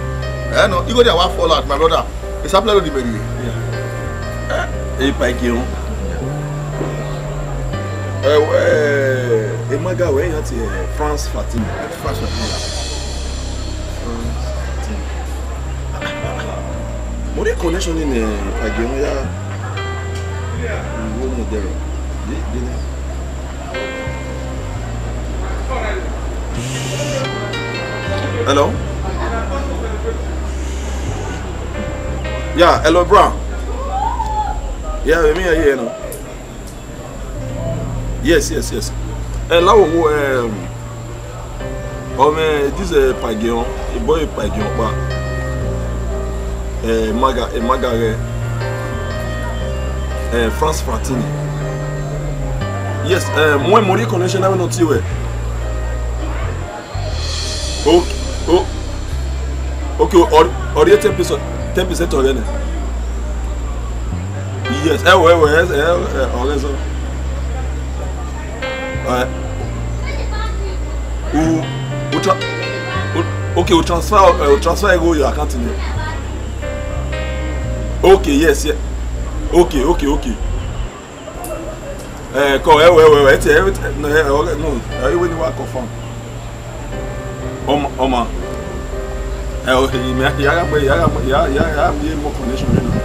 I know, you go there, what fall out, my brother. It's a play with the baby. Yeah. Eh, ẹ pa gie. Ẹ, ẹ, ẹ ma ga wẹ yan ti, ẹ, France Fatini. France Fatini. France Fatini. Mo rí connection ni, ẹ, pa gie wọn ya. Wo mo dẹrọ. Di, di ni. Hello? Yeah, hello, bro. Yeah, me here, you know. Yes, yes, yes. Ẹ la wo, um, ọmọ this, uh, Pagion, a boy Pagion pa. Uh, Maga, uh, Maga, uh, uh, France Fratini. Yes, uh, mo mo rí connection na no ti we. Okay, oh, okay, or, or ten percent, ten percent already. Yes, ẹ wẹ, ẹ wẹ, ẹ, ẹ, ẹ, ọrẹ sọ. Ẹ, u, u tra-, u, okay, u transfer, ẹ, u transfer ego your account ni. Okay, yes, yeah. Okay, okay, okay. Ẹ, kọ, ẹ wẹ, ẹ wẹ, ẹ wẹ, ẹ ti, ẹ wẹ, no, ẹ, ọrẹ, no, ẹ wẹ ni wa confirm. Ọma, ọma. Ẹ, o, ẹ, mẹ, ya gha gbe, ya gha gbe, ya, ya, ya gha gbe more connection, you know.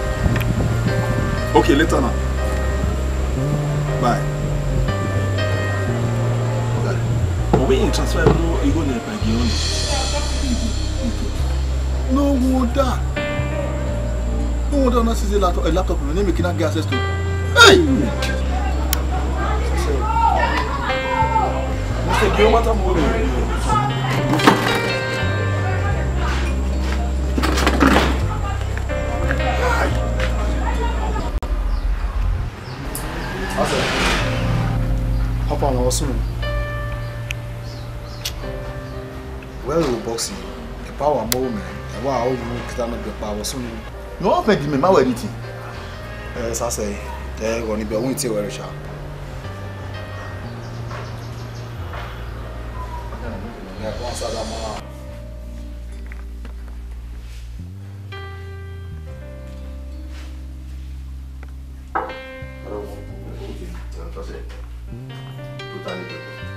Okay, later now. Bye. Okay. But when you transfer, no, you go there by the only. No wonder. No wonder una see say laptop, a laptop, no make una get access to. Hey! Mister Gioma, tell me what you Asa, hop on, what's up? Well, boxing. The power more, man. The power, oh, you know, kita no the power, so no. No offend me, ma we anything. Eh, sasa, eh, go ni be won ti we sha. Eh, ko sa da ma. Totally different.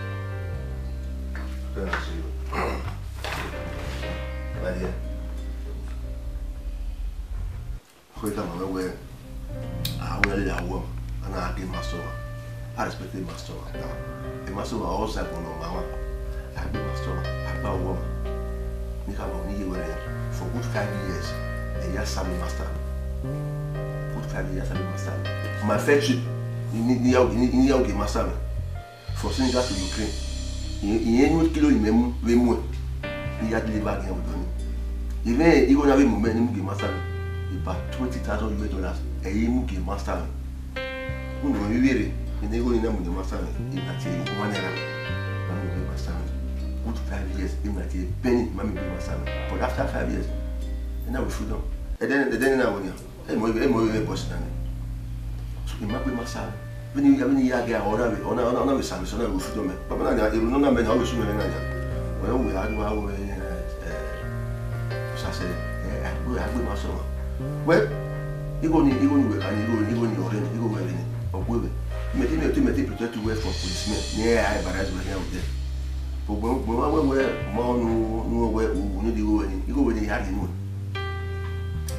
Very serious. My dear. Khwẹ tama mwẹ wẹẹ, a wẹ lele awọ, a na ghe Masova. A respect Masova. Masova ọ sẹ ẹbọ ne ọ ma mwa. A gbe master, a gba wọ, ne I khama ne I ye wẹẹ for good five years, ẹ ya sa mẹ master. Good five years, a sa mẹ master. My first trip, ne, ne, ne I ya, ne, ne I ya gie master mẹ. From Senegal to Ukraine. Irẹn, irẹn ne kilo imẹ mu vbe muẹn, ne I ya deliver agiẹn vbe odọ nii. Even igho na vbe mu mẹ ne I mu gie master mẹ, about twenty thousand U S dollars, ẹ i mu gie master mẹ. Unu mwẹ vbe rre, ne igho nii na mu gie master mẹ, I na tie one naira, ma mu gie master mẹ. Good five years, I na tie penny, ma mu gie master mẹ. But after five years, I na wẹ freedom. Ẹdẹ, ẹdẹ ne I na wẹ nia, ẹ mọ, ẹ mọ ẹ bọ si na nẹ. So, I ma gbe master mẹ. Vbene I, vbene I ya gha, ọ na vbe, ọ na, ọ na, ọ na vbe sa mẹ, sẹ ọ na vbe freedom mẹ. Baba na nia, erhunmwu na mẹ na, ọ vbe sunu mwẹ na nia. Wẹ, wẹ, a do, a wẹ, eh, eh, sase, eh, a gbe, a gbe master mẹ. Wẹ, igho nii, igho nii wẹ kha nii, igho, igho nii ọrre nii, igho wẹ rre nii, ọ gu wẹ. Mẹ te, mẹ te, mẹ te protect wẹ from policemen, ne a embarrass wẹ here or there. But ugbẹn, ugbẹn wa wẹ, wẹ, ma nu, nu wẹ, u, u need igho wẹ nii, igho wẹ nii ya rhie nuẹn.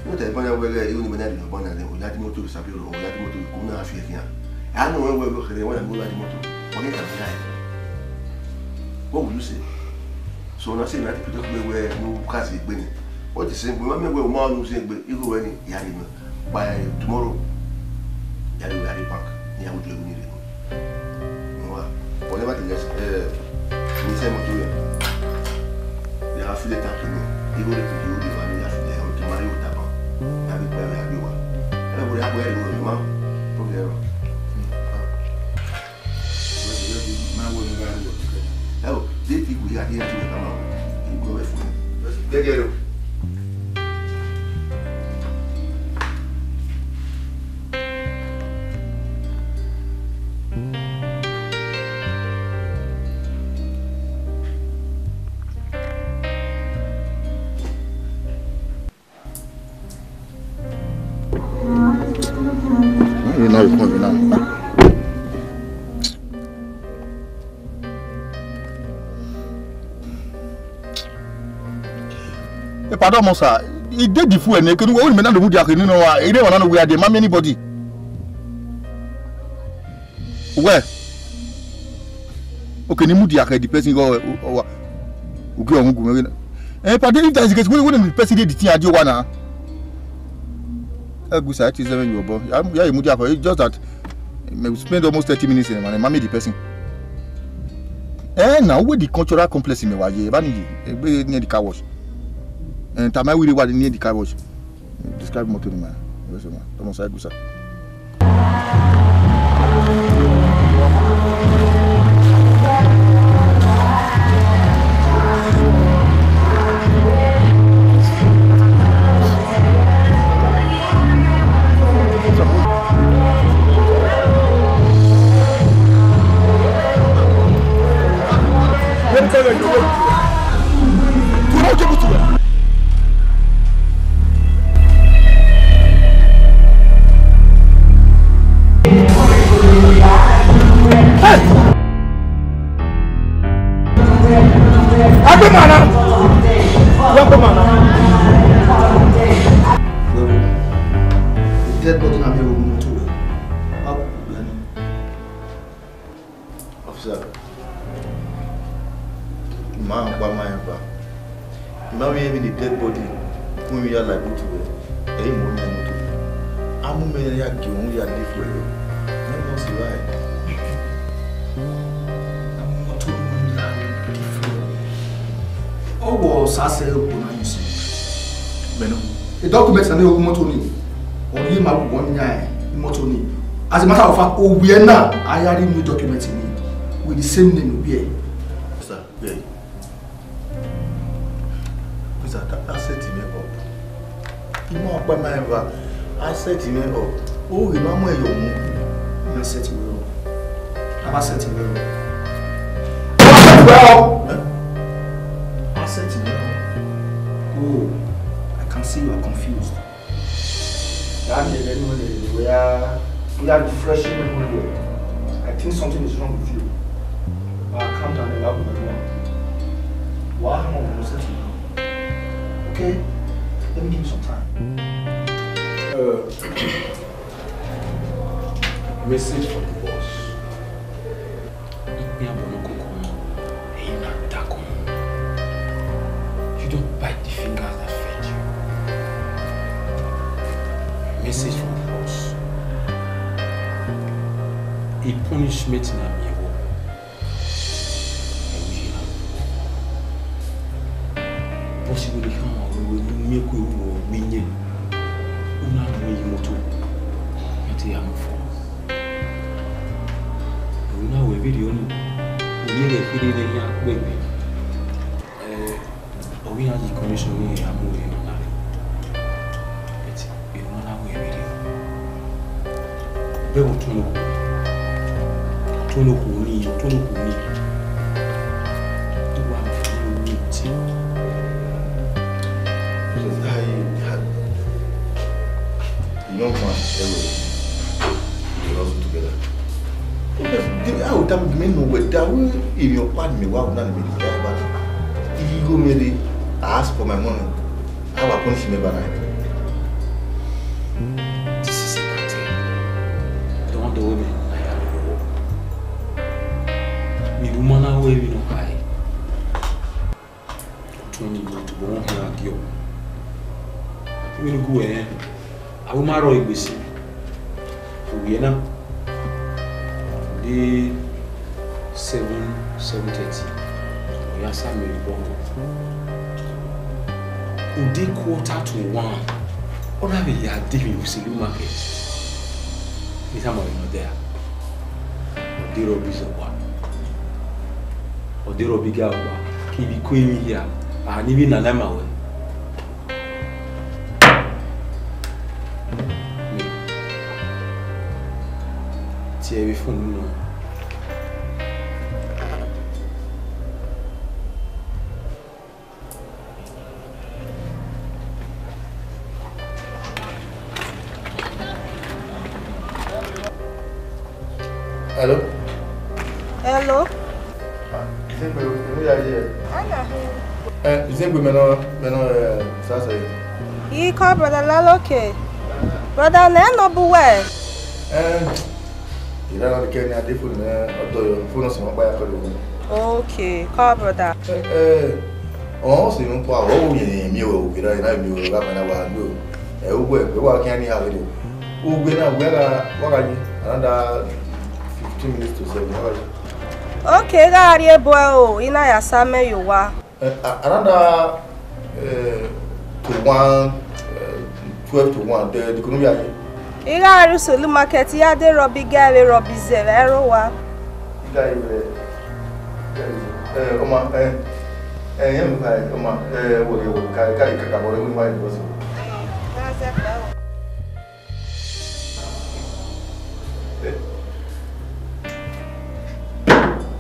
Wẹ te ẹbọ na wẹ ghẹ, igho nii ma na rhie obọ na, ọ ya di imoto vbe Sabi Oro, ọ ya di imoto vbe Eko, u na fi ẹre khian. A nọ wẹ, wẹ, wẹ kherhe, wẹ na mu gha di imoto, ọ ghi ka ya ẹre. What will you say? So na say na te protect wẹ, wẹ ne u ka zẹ egbe nii. Ọ the same, wẹ ma miẹn wẹ u ma nu zẹ egbe, igho wẹ nii ya rhie nuẹn. By tomorrow, ya rhie, ya rhie bank, ne I ya ru egbe nii rre nuẹn. Wa, but nevertheless, eh, ne I sẹ imoto rẹ, ya gha fill tank nii, igho rre ke I ru evba ne I ya fill ẹre, ọ ke ma rrie ota ban, ne a vbe kpa ẹre a gbe wa. Ẹ vbe ya gbe ẹre, ma, problem. Ẹ o, de ti gu ya, de ya ti wẹ kama o, I gu wẹ fo. Gẹgẹ o. Ina, ina. Eh, pardon, mo, sir. I dey the fuel ne, kenu wo ni me na do mudia khe ni nọ wa. I dey wa na no we are dey, ma mi anybody. Wẹ, okay, ne I mudia khe the person go, uh, uh, ugi ọhun gu mwẹ. Eh, pardon, if that is the case, when, when the person dey the thing, I dey wa na. Ẹ gu sa, it is seven year old boy. Ya, ya, I mudia khe, it's just that we spend almost thirty minutes in, man, ma meet the person. Eh, now where the cultural complex in me wa ye, ba ni ye, eh, near the car wash. Eh, tama we dey wa near the car wash. Describe motor ni, man. Yes, man. Thomas Agusa. Agbemọ na. Wẹ agbemọ na. Wẹ wo, the dead body na mi ro mu to. Officer, I ma kpa ma rẹn eva. I ma vbe rẹn vbe the dead body, kun emwi ya la ibutu vbe, ẹ i mu ọnii imoto. A mu mẹ ya gie uhunmwu ya live well. Mẹ must lie. A mu imoto mu ya live well. Ọ wọ sa sẹ okhuo na use. Mẹ nọ. E document na ne okhuo imoto nii. Ọ rhie ma vbe yan imoto nii. As a matter of fact, ovbi ẹre na, a ya rhie new document nii with the same name ovbi ẹre. Sir, beg. Please, I, I set him up. I ma kpa ma rẹn eva. I set him up. O ghi ma mu ẹre yọ mu. I na set him up. I ma set him up. I ma set him up. Eh? I set him up. Oh, I can see you are confused. That means that we are, we are refreshing memory. I think something is wrong with you. But calm down, I'll be one. What happened? We'll settle now. Okay? Let me give you some time. Uh, message from the boss. Ikpia bọ ne koko mọ, ẹre I na da Punishment na miẹn vbọ. Ẹ wi ya. Bọsi vbe ne I khama ruẹ, ne u miẹn ẹko vbe uwẹ iyẹn, u na mu ẹre ye imoto, iran te ya mu fo. Ẹ wi na wẹ vberriọ nii, u miẹn ghẹ kherhe ne iran kpẹgbe. Ẹ, ọ ghi iran ye condition nii, iran mu ẹre nọ na rre. But emwi ne ọ na wẹ vberriọ, bẹghe otọ ne okhuo, otọ ne okhuo nii, otọ ne okhuo nii. Te wa mu fo ne uti. The young man, they will, we will hustle together. Because the, I will tell you, me no way. That we, if your partner, why would not me die? But if you go marry, I ask for my money. I will punish me by night. This is a cartel. Don't do me. I am the one. Mi woman away, we no high. Twenty minutes, but one here and go. Even go ahead. I will marry a busy. We are now. The seven, seven thirty. We are somewhere in Bongo. Udi quarter to one. Ọ na vbe ya dee vbe Uselu market. Isamọ vbe nọ dia. Ọ de rhọbi zẹ ọkpa. Ọ de rhọbi ga ọkpa. Ke ivbi ku emwi hia. A ni vbe nana ma wẹ. Tie vbe phone nọ. Hello? Hello? Ah, Izengbe, you know you are here. Ana he. Eh, Izengbe, me no, me no, eh, sasa. He call brother Laloke. Brother, ne no bu wẹ? Eh, Ira na ke ni ade phone me ọdọ yọ, phone ọsẹ wọn kpa ya kọlu mi. Okay, call brother. Eh, eh, ọ sẹ unu kua, ọ wo yẹn miẹn wẹ, ugbe na, na miẹn wẹ, gha ma na wa lo. Eh, ugbe, wẹ wa khian ni ha vbe do. Ugbe na, wẹ gha, wa gha yi, another fifteen minutes to seven, wa gha yi. Okay, gha rrie ebo ẹre o, I na ya sa mẹ ye owa. Eh, a-, around that, eh, to one, eh, twelve to one, the, the economy aye. I gha rrie Uselu market, I ya de rhọbi ga vbe rhọbi zẹ vbe ẹro wa. I gha ye vbe, eh, ọma, eh, eh, yeah, ọma, eh, wo, wo, ka, ka, ka, ka, wo, wo, wo, wo, wo.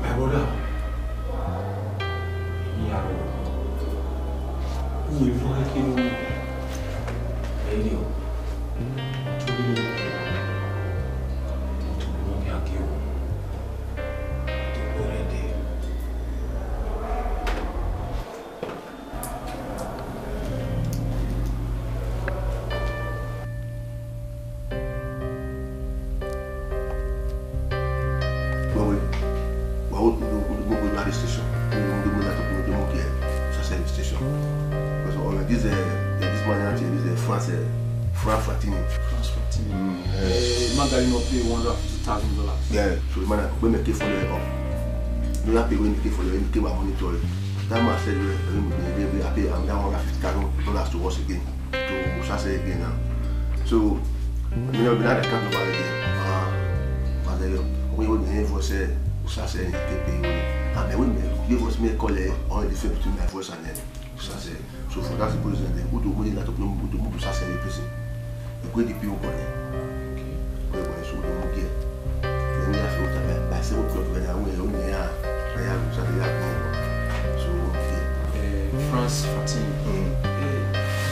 My brother, èmi àrò, who will not help you? Ẹni o, tó ní o, tó ní o, kí a kí o, tó gbọ́ rẹ̀ dé. Wewe, wa wo do do do do do radio station. Do do do do do do do do station. Because uh, this uh, this man out here, this uh, France, uh, France Fatini. France Fatini. Mm, yeah. Eh, man that you know pay one hundred fifty thousand dollars. Yeah, so the man that pay me pay for the up. No, that pay when you pay for the, you pay my money to it. That man said, well, I pay, I'm down one hundred fifty thousand dollars to us again. To Usase again now. So, mi na bi na da kan ba ge. Ah, ma de yo. We we ne voice Usase ni ke pe we. And then we me, you voice me call it, all the difference between my voice and then Usase. So for that reason, then we do we like to put, we do Usase in person. We go the people call it. Okay. We go so we do we get. Then we have to talk about seven o'clock when I went, when I, I have Usase that. So, okay. Eh, France Fatini. Mm. Eh,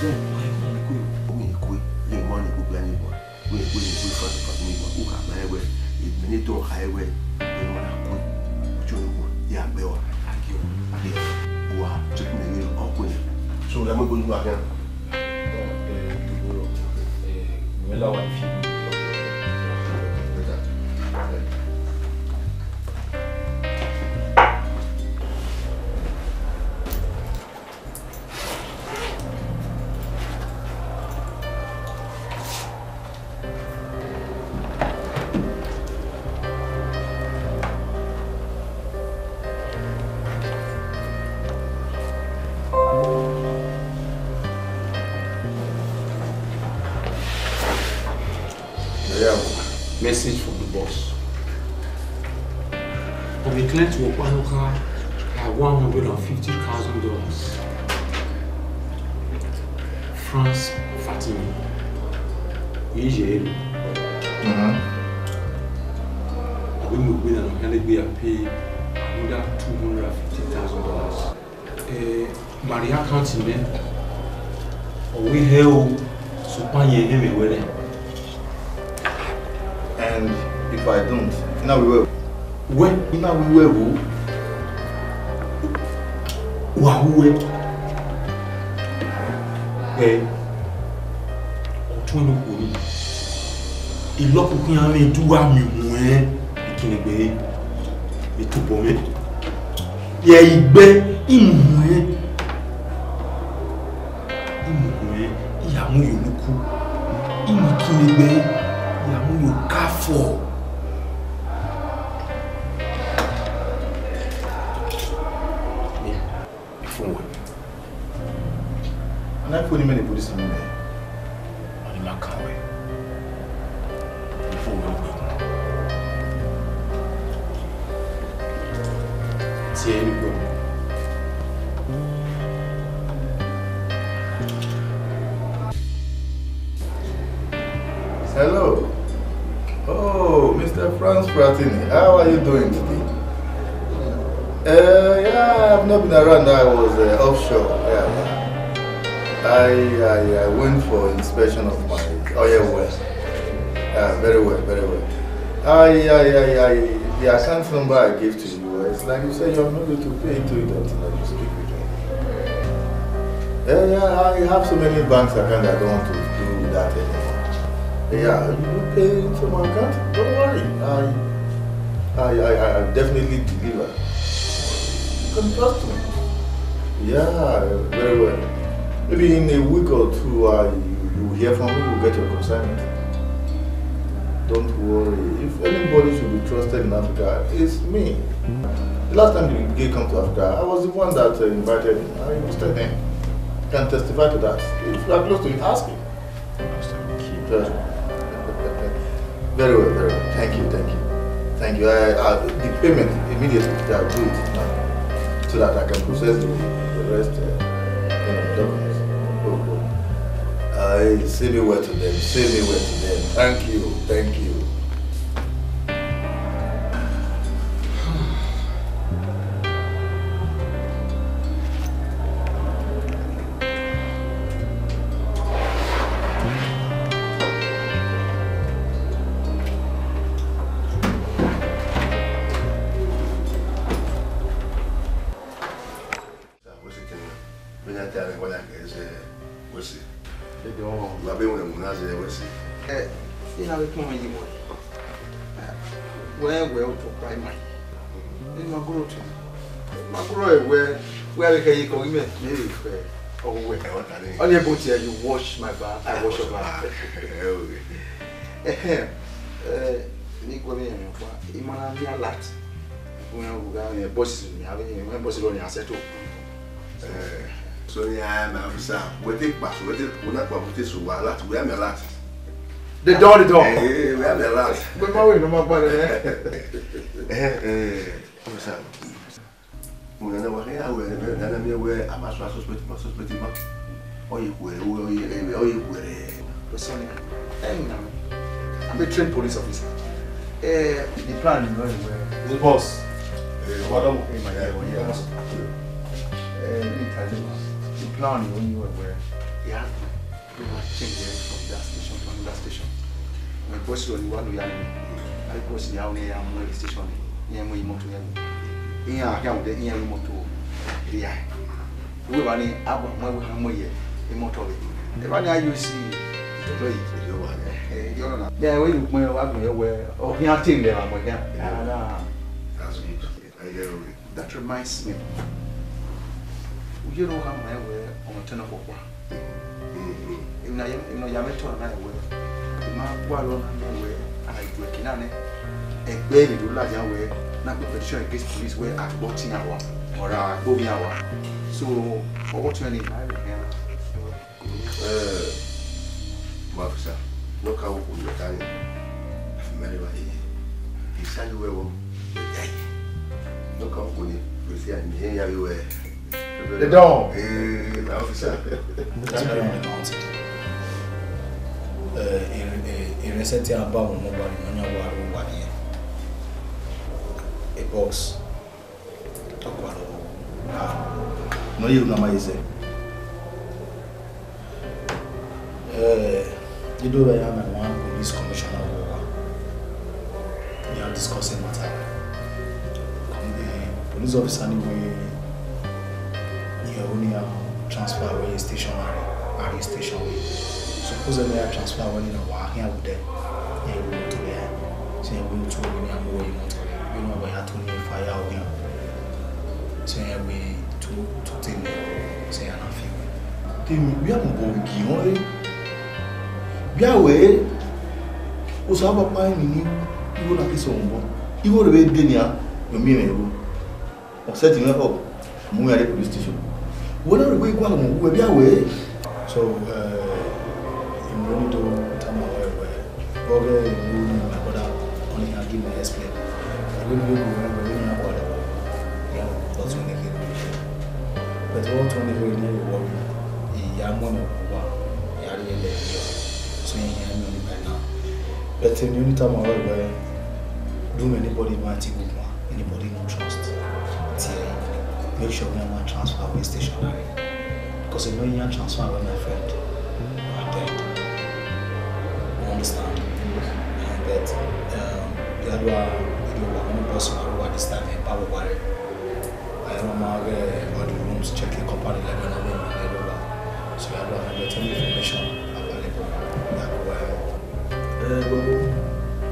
donc, ouais, on est cool. Omi ikwe, ye mọ ni gbogbo ani gbọn. Wẹ wẹ wẹ France Fatini gbọn. U ka ma ẹwẹ, mẹ ni tọn ka ẹwẹ, ẹ ma na kue. Ojú ọ̀nà kue, ya gbẹ wa. Agio. Agio. Wa, check me ni ọkùnrin. So, la mo gbójú wa kan. Eh, ìdìbò rọ. Eh, ìwé làwọn fi. Better. Eh. Client wẹ ọkpa nọ kha, like one hundred and fifty thousand dollars. France Fatimi. Ye ye ru. Mhm. Ọ vbe mu egbe na, ọ khian na gbe ya pay another two hundred and fifty thousand dollars. Eh, Maria account mẹ, ọ wẹ hẹ o, sokpan yẹn hẹ mẹ wẹ nẹ. And if I don't, I na wi wẹ. Wẹ, I na wi wẹ o. Wa wu wẹ. Wẹ, ọtun ẹn okhuo ni. Ilọkun khian mwẹ du wa miẹn uwẹ ikinnegbe re, vbe tobọ mwẹ. Ye igbe, I mu uwẹ. I mu uwẹ, I ya mu ye oluku. I mu ikinnegbe, I ya mu ye okafọ. Ifun wẹ. Ọ na fo ni mẹ ne police mu mẹ. Ọni ma kan wẹ. Ifun wẹ wẹ. Tie ni gbọ. Hello. Oh, Mister Franz Fratini, how are you doing today? Uh, yeah, I've not been around. I was uh, offshore. Yeah. I, I I went for inspection of my oil well. Yeah, very well, very well. I, I, I, I, the account number I gave to you, it's like you said you have not going to pay into it until you speak with me. Yeah, yeah, I have so many banks account I don't want to do that anymore. Yeah, you pay into my account. Don't worry. I, I, I, I definitely deliver. You can trust me. Yeah, very well. Maybe in a week or two, uh, you, you hear from me, you get your consignment. Don't worry. If anybody should be trusted in Africa, it's me. The last time the gay come to Africa, I was the one that uh, invited him. I hosted him. Can testify to that. If you are close to him, ask him. Very well, very well. Thank you, thank you. Thank you. I, I, the payment immediately, I'll do it now. So that I can process the, the rest uh, you know, documents. Oh, oh. I say me well to them, say me well to them. Thank you, thank you. Wẹ si kẹnẹ, vbene a ta ẹre, wa ya kẹ zẹ, wẹ si. Dede ọmọ. Wa be wẹ mu na zẹ, wẹ si. Ẹ, I na vbe kpọnmwẹ yi wẹ. Wẹ wẹ otọ kpa ima. I ma goro tu. I ma goro ẹ wẹ, wẹ a vbe khẹ yi kọ ghi mẹ, mẹ vbe fẹ ọghe wẹ. Ẹ, wa ta ni. Ọni ebo tiẹ, you wash my back, I wash your back. Ẹ, o. Ẹhẹn, ẹ, ne I guẹ vbe rẹn ọkpa, I ma na miẹn alert. Wẹ a gha miẹn bọsi ni, a vbe miẹn bọsi rọ ni a settle. Eh, so ya ma officer, wẹ te kpa, wẹ te, wẹ na kpa, wẹ te so wa alert, wẹ a miẹn alert. The door, the door. Eh, eh, wẹ a miẹn alert. Wẹ ma wẹ ne ọ ma gba rẹ. Eh, eh, officer. Mo na wa kha wẹ, na na miẹn wẹ, a ma so a suspect ma, suspect ma. Ọ ye khuẹrhẹ, ọ ye, ọ ye khuẹrhẹ. Personally, eh, na, I'm a trained police officer. Eh, the plan is very well. The boss. Eh, what am I? Eh, my dear, yeah. Eh, let me tell you, the plan is only well, well. Yeah. We must change them from that station to another station. Mẹ bọsi rọ ni wa lo ya ni. A bọsi ya ni ya mu station ni. Iran mu imoto ya ni. Iran a khian mu de, iran mu imoto ya. Uwẹ ba ni, a gba mu ẹvbo ha mu ye imoto vbe. Eva ni a yo si, itoto yi. Yo wa ni. Eh, yo na. Ya we yu gbẹn wa gbẹn yo wẹ, ọ khian te lẹ wa mọ khian. Ah, na. That's good. I hear you. That reminds me. Uye ro ha ma wẹ ọmọ tẹn ọkpọkpa. Emwi ne a ya, emwi ne ọ ya mwẹ tọn na wẹ, I ma gualọ na miẹn wẹ, a na gbe ẹki na nẹ, ẹgbẹ vbe do ladian wẹ, na gbe petition against police wẹ a gbe ọtẹn iran wa, ọ ra gbe ovbi iran wa. So, ọghe ọtẹn ni, I ma rẹ khian. Eh, my officer, no ka wo ko yo ta ni. Afi mẹ rẹ ba ye. Isa ni wẹ wo. Don't come for me. You see, I need you everywhere. They don't. Hey, my officer. That's why I'm on the mountain. Uh, in, in, in recent year, about one mobile, one year, one, one year. A box. Talk about, ah, no, you know my, he said. Eh, you do, I am one police commissioner. We are discussing matter. Come, eh, police officer anyway, he only, um, transfer away stationary, Ari station way. Suppose any transfer away, you know, wa here with them. Yeah, we go to there. So we go to, we are more, you know, to, you know, we are to fire away. So yeah, we to, to take them. So yeah, nothing. Temi, wẹ a mu obọ vbe gie họn re? Wẹ a wẹ, Osanobua kpa emwi ni igho na ke sẹ ọmọ obọ. Igho rre vbe de nian, ọ miẹn mwẹ igho. Ọ sẹtin mwẹ họ, mu mwẹ rre police station. Wẹ na rhie egbe gualọ mu wẹ, wẹ wẹ a wẹ. So, eh, I really do tama wẹ wẹ. But, eh, you, my brother, only can give me explain. I really do wẹ, wẹ, wẹ na gualọ wẹ. Yeah, but when they get, but what when they really worry, he ya money over, he ya really there. So he ya money by now. But in the only time I ever do anybody mighty good one, anybody no trust. Till make sure we have transfer away stationary. Because if no you transfer away, my friend, you are dead. You understand? And that, um, the other one, you know, one person who at this time, eh, power wire. I don't know, eh, all the rooms, check the company, like, I don't know, I don't know. So I don't have any information available. That why, eh, well,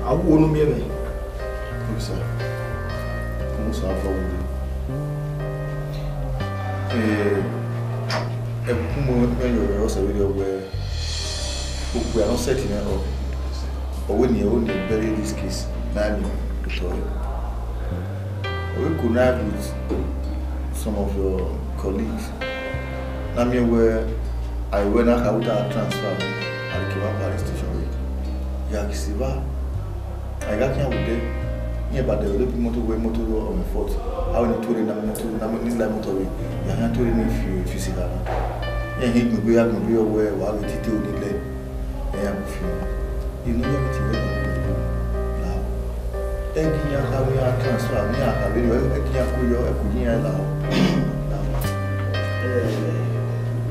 I won't know me. Okay, sir. Mo sa fọ wo de. Eh, ẹ kú mo, mo yọ ọ̀rọ̀ sẹ wẹrẹ wẹ. Okpia no set nẹ rọ. Ọ wẹ ne ọ ne bury this case, na ni otọ rẹ. Ọ wẹ connived with some of your colleagues. Na miẹn wẹ a i wẹ ne a kha uta transfer, a i ke vba police station wẹ. Ya ghi si evba. A i gha khian vbe odẹ, iran ba develop imoto wẹ imoto ọmọ fault. A wẹ ne tuorre ne imoto, ne a mu ni la imoto vbe, ya khian tuorre ne fi, fi si gha na. Iran hin gbegbe, a gbegbe ọ wẹ, wa ghe titi o ni lẹ, ẹ ya mu fi. Inu ya vbe tie wẹ na, la. Ẹ ghi iran kha vbe iran transfer, ne iran kha vbe rriọ, ẹ ghi iran ku yọ, ẹ ku iran la. La. Eh,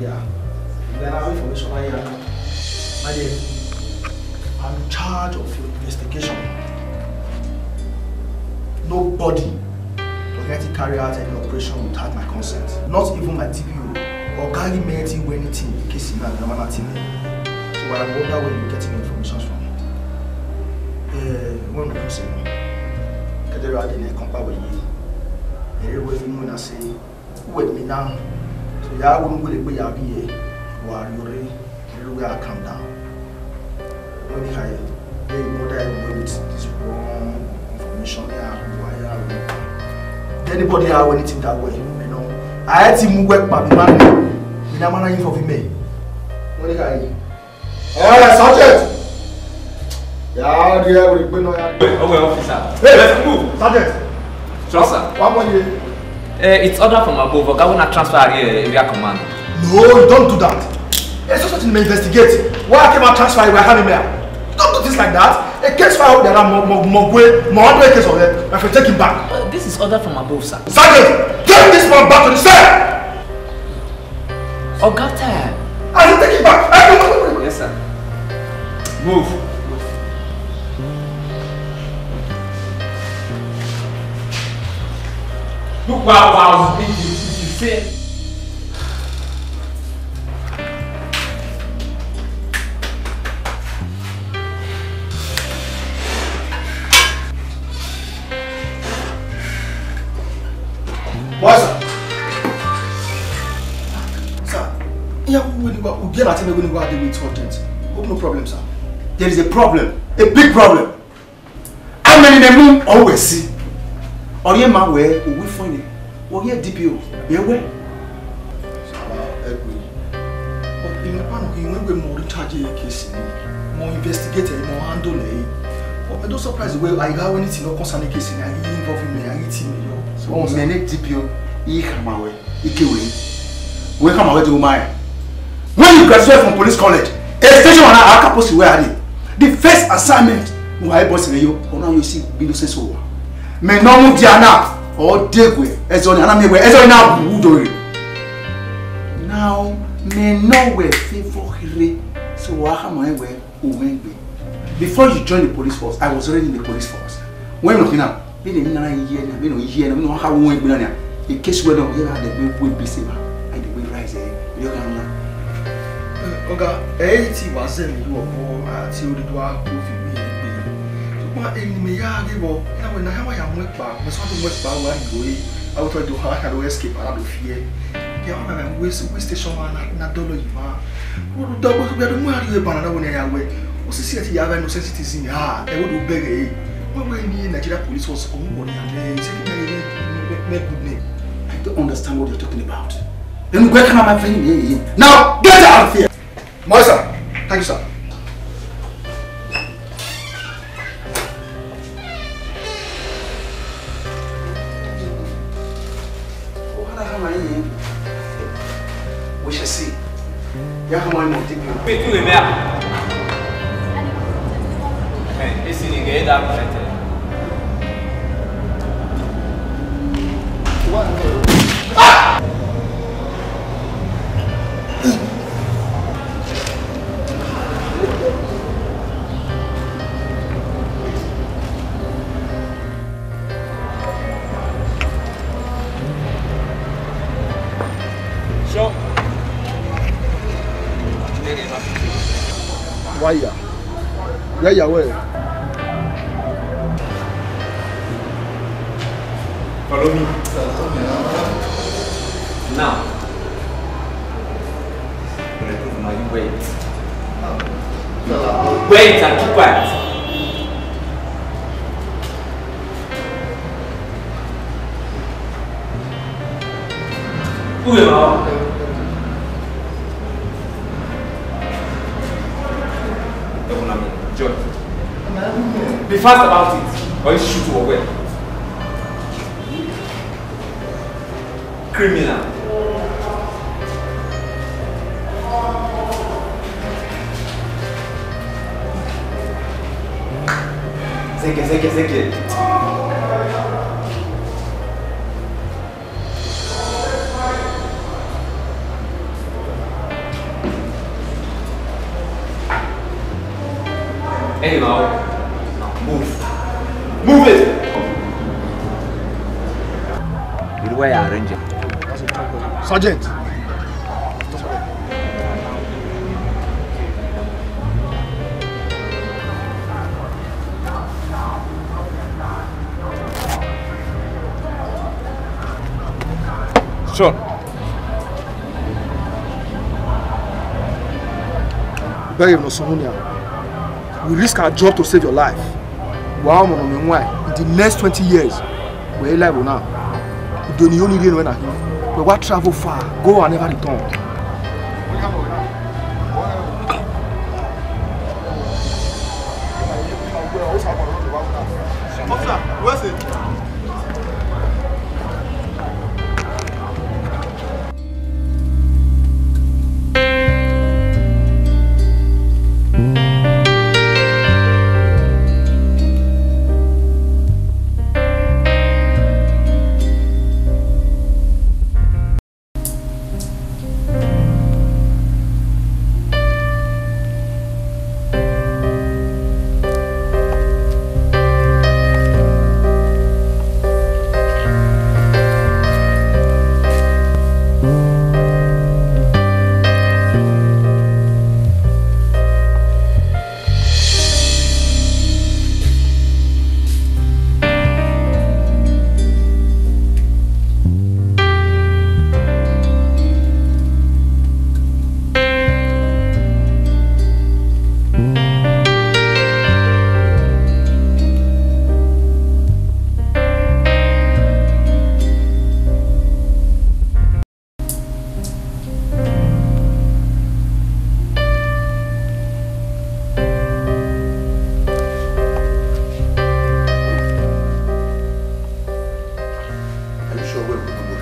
yeah. Then I have information I have. My dear, I'm in charge of your investigation. Nobody was going to carry out any operation without my consent. Not even my D P O. Or carry me anything, anything in case you know, I'm not in there. So I wonder where you're getting your information from. Eh, when we say, Kedera de ne compare with you. Everywhere you know, I say, wet me down. So ya wouldn't go to be a V A. Why you re? Everywhere I come down. When they hire, they go there with this wrong information. Yeah, why are we? Anybody have anything that way, you know? I had to move work, but the man, you know, man, I for me. When they hire, eh, Sergeant! Yeah, yeah, we bring on. Oh, well, officer. Hey, let's move. Sergeant! Sure, sir. One more year. Uh, it's order from above. Oga, when I transfer area, area command. No, you don't do that. It's not something to investigate. Why I came out transfer, we have him here. Don't do this like that. A case file there, mo, mo, mo, mo, mo, mo, case of it. My friend, take him back. Uh, this is order from above, sir. Sergeant, take this man back to the cell. Oga, tire. I will take it back. I will. Yes, sir. Move. Look what I was thinking. Why, sir? Sir, yeah, we, we, we get that thing, we, we, we, we, we, hope no problem, sir. There is a problem, a big problem. How many name you always see? Or you man where we find it? Or you D P O? Be aware. Ẹgbẹ́, but ìmọ̀ pàánù kì í wọ́n gbé mọ̀ rí charge yẹn case ni, mọ̀ investigate ẹ̀, mọ̀ handle ẹ̀. But I don surprise wẹ I gha wẹ anything no concern case na, I involve me, I team me yo. So, mẹ ne D P O, I khama wẹ, I ke wẹ. Wẹ khama wẹ do my. When you graduate from police college, a station on a campus where I did. The first assignment, why boss me yo, or now you see, be no sense over. Mẹ ne ọ mu dia na, ọ degue, ẹzọ ni, ana miẹn wẹ, ẹzọ ni na wu do re. Now, mẹ ne ọ wẹ favour here, so wa khama wẹ, Uwẹngbe. Before you join the police force, I was already in the police force. Wẹ nọ khin na, vbene emwi na na ye na, vbene ọ ye na, vbene ọ kha wu egbe na nia, e case wẹ nọ, ọ ye gha dẹgbe wu ebe se ma, a dẹgbe rise ẹ, ọ ye gha na. Eh, ọga, ẹ i ti wa zẹ emwi ru ọkọ, a ti ori do a ko fi mi egbe. Sokpan emwi ne mẹ ya ghe vbọ, na wẹ na ya wa ya mu ẹkpa, mẹ sọ do mu ẹkpa wa ni ro e, a wẹ tọ do ha, a do escape, a do fi ẹ. Kẹ ọ na mẹ wẹ, wẹ station ma na, na dọlọ yi ma. Wo do dọgbe, wo do mu a rrie banana wẹ ne a ya wẹ. Osisi ẹ ti ya vbe innocent citizen, ha, ẹ wo do bẹghe ẹre. Wẹ wẹ ni Nigeria police force, ọ mu wọ ne a mẹ, ẹ sẹ kẹ mẹ, mẹ, mẹ good name. I don't understand what you're talking about. Enu gbe kama ma fẹ ni mẹ ye. Now, get out of here. My sir. Thank you, sir. Oha na khama ẹre. We shall see. Ya khama ẹre D P O. Pe tu le mẹ a. Eh, esi ni gẹ da prete. Sure. Waya. Where you are? Follow me. Now, bulletproof, now you wait. Wait and keep quiet. Who am I? John. Be fast about it, or you shoot or well. Criminal. Zeke, zeke, zeke. Anyhow, move. Move it! You know where I arrange it? Sergeant! Sure. Beg him no soon. We risk our job to save your life. Wa ọmọ nọ mẹ wẹn in the next twenty years. Wẹ life now. Udo ni yo ni rhie nuẹn na khin. Wẹ wa travel far, go and never return. Officer, where's it?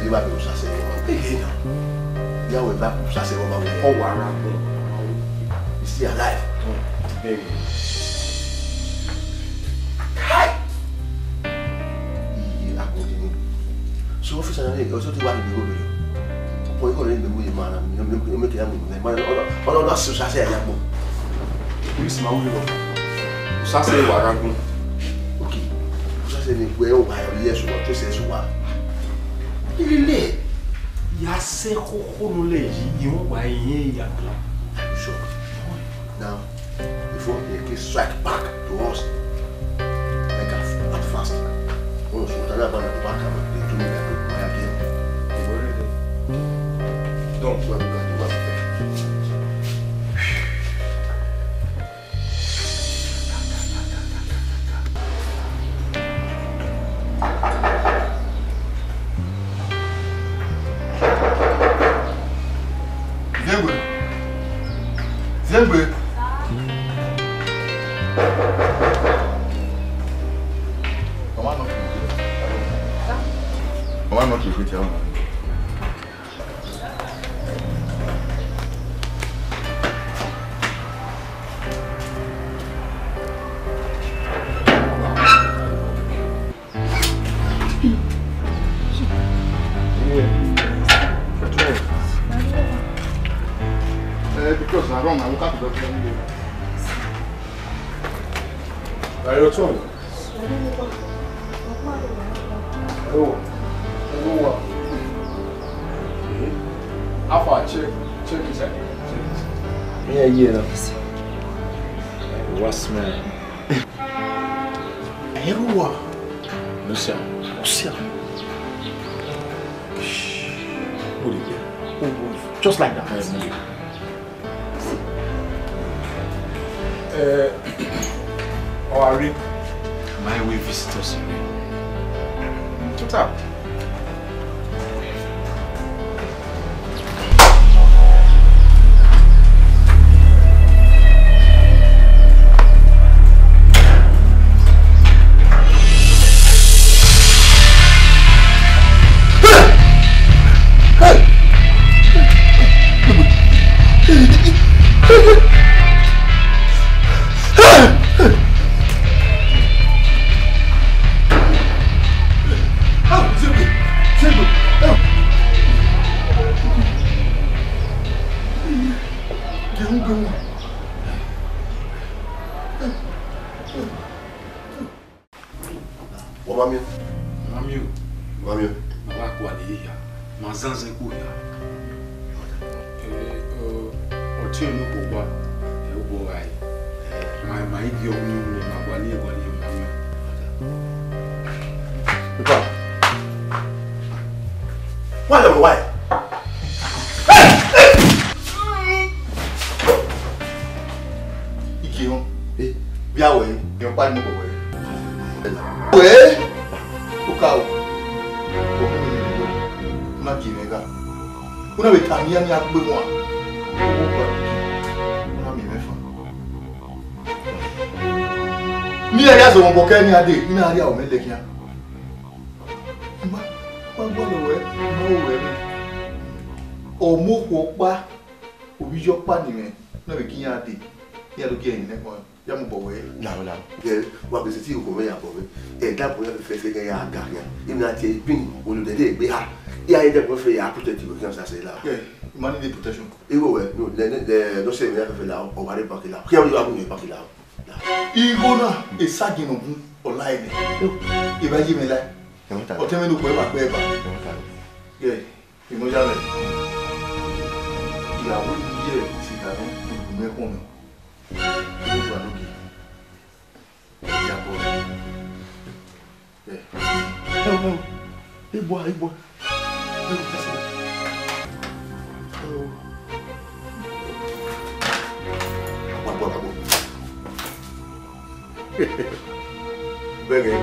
Eva be Osase ọmwa. Ehe na. Ya wẹ ba Osase ọmwa wẹ. Ọ wa ra gbọn. He's still alive. Very. Kai. Iye agbọn de ni. So officer na, ọ sọ ti wa ni bi wo bi. Ọkọ igho rẹ ni mẹ mu ye ma na, mi, mi, mi, mi ke ya mu mẹ. Ma, ọ, ọ, ọ, ọ, Osase ya gbọn. Police ma wu lọ. Osase wa ra gbọn. Okay. Osase ni wẹ ọ wa, yes, wa, yes, wa. Ilele, ya sẹ khokho nọ lẹ yi, irẹn wa irẹn ya gbọn. Are you sure? Now, before they can strike back to us, make us act fast. Once we turn around and back, they do me like a fire game. Don't worry, don't worry. Zengbe. Zengbe. Mama no. Mama no. Yeah. Uh, because I run, I will cut the doctor. Are you tall? Oh, oh, wow. How far? Check, check inside. Check inside. Yeah, yeah. What's man? Ẹrua. Lucia. Lucia. What is it? Oh, oh, just like that. Yes, sir. Eh, ọ gha rre. Ma i wẹ visitors rre. Put up. Wa ma miẹn. Ma miẹn o. Wa ma miẹn. Ma wa kua ne hia. Ma zanzan ku hia. Eh, eh, ọtiẹn ne okhuo gba, eh, obọ gha re. Ma, ma i gie ọghe unu, ma gualọ, gualọ, ma miẹn. Wa lẹ wẹ wa. Ike họn, eh, via wẹ, yọ pa ni wẹ. Wẹ, o ka o. O ka o. Una ji mwẹ gha. Una vbe ta miẹn ni a gbe wan. O ka o. Una miẹn mwẹ fan. Mi ẹre ya zọmọ bọ kẹ ni a dee, I na rhie aro mwẹ lẹ khian. Ma, ma gualọ wẹ, ma ru wẹ mwẹ. Ọmọ okhuo ọkpa, ovbi iye ọkpa ni mwẹ, na vbe gie iran dee, iran do gie ẹre nẹkhọn, ya mu obọ wẹ. Lahọ, lahọ. Ẹ, wa be sẹtin okhuo mwẹ ya bọ mwẹ. Ẹdẹ agbọn ya fẹfẹfẹ gha ya ga khian. Emwi na tie ipin, olodẹ de egbe ha. Iran ẹdẹ agbọn fẹ ya protect wẹ khian sasẹ la. Ẹ, I ma need protection. Igho wẹ, no, lẹ, lẹ, lẹ, ne ọ sẹ emwi na fẹfẹ la, ọ wa rre bank la. Khian, ọ wa mu bank la. Igho na, esagiẹn ne ọ bun, ọ la ẹre nẹ. Evba ye mwẹ la. Ẹmwata. Ọtẹn mwẹ ne okhuo ẹre vbe gbe ẹba. Ẹmwata. Ẹ, emwi ne ọ ya mwẹ. Iyawẹ ne u ye sika nọ, u gu mwẹ khuọnmwi. Igho gba ne ogie. Iyabọ. Ẹ. Ẹ, ẹ, ẹ, Igbua, Igbua. Ẹ, ẹ, ẹ. Wa, wa, wa, wa. Vbẹghe,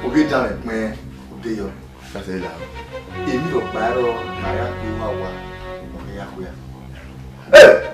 u ghi danmwẹ kpẹn, u de yọ. That's a lie. Emwi rhọkpa ẹrọ ne a ya kpe uwa wa, ọ ya khuia. Hey!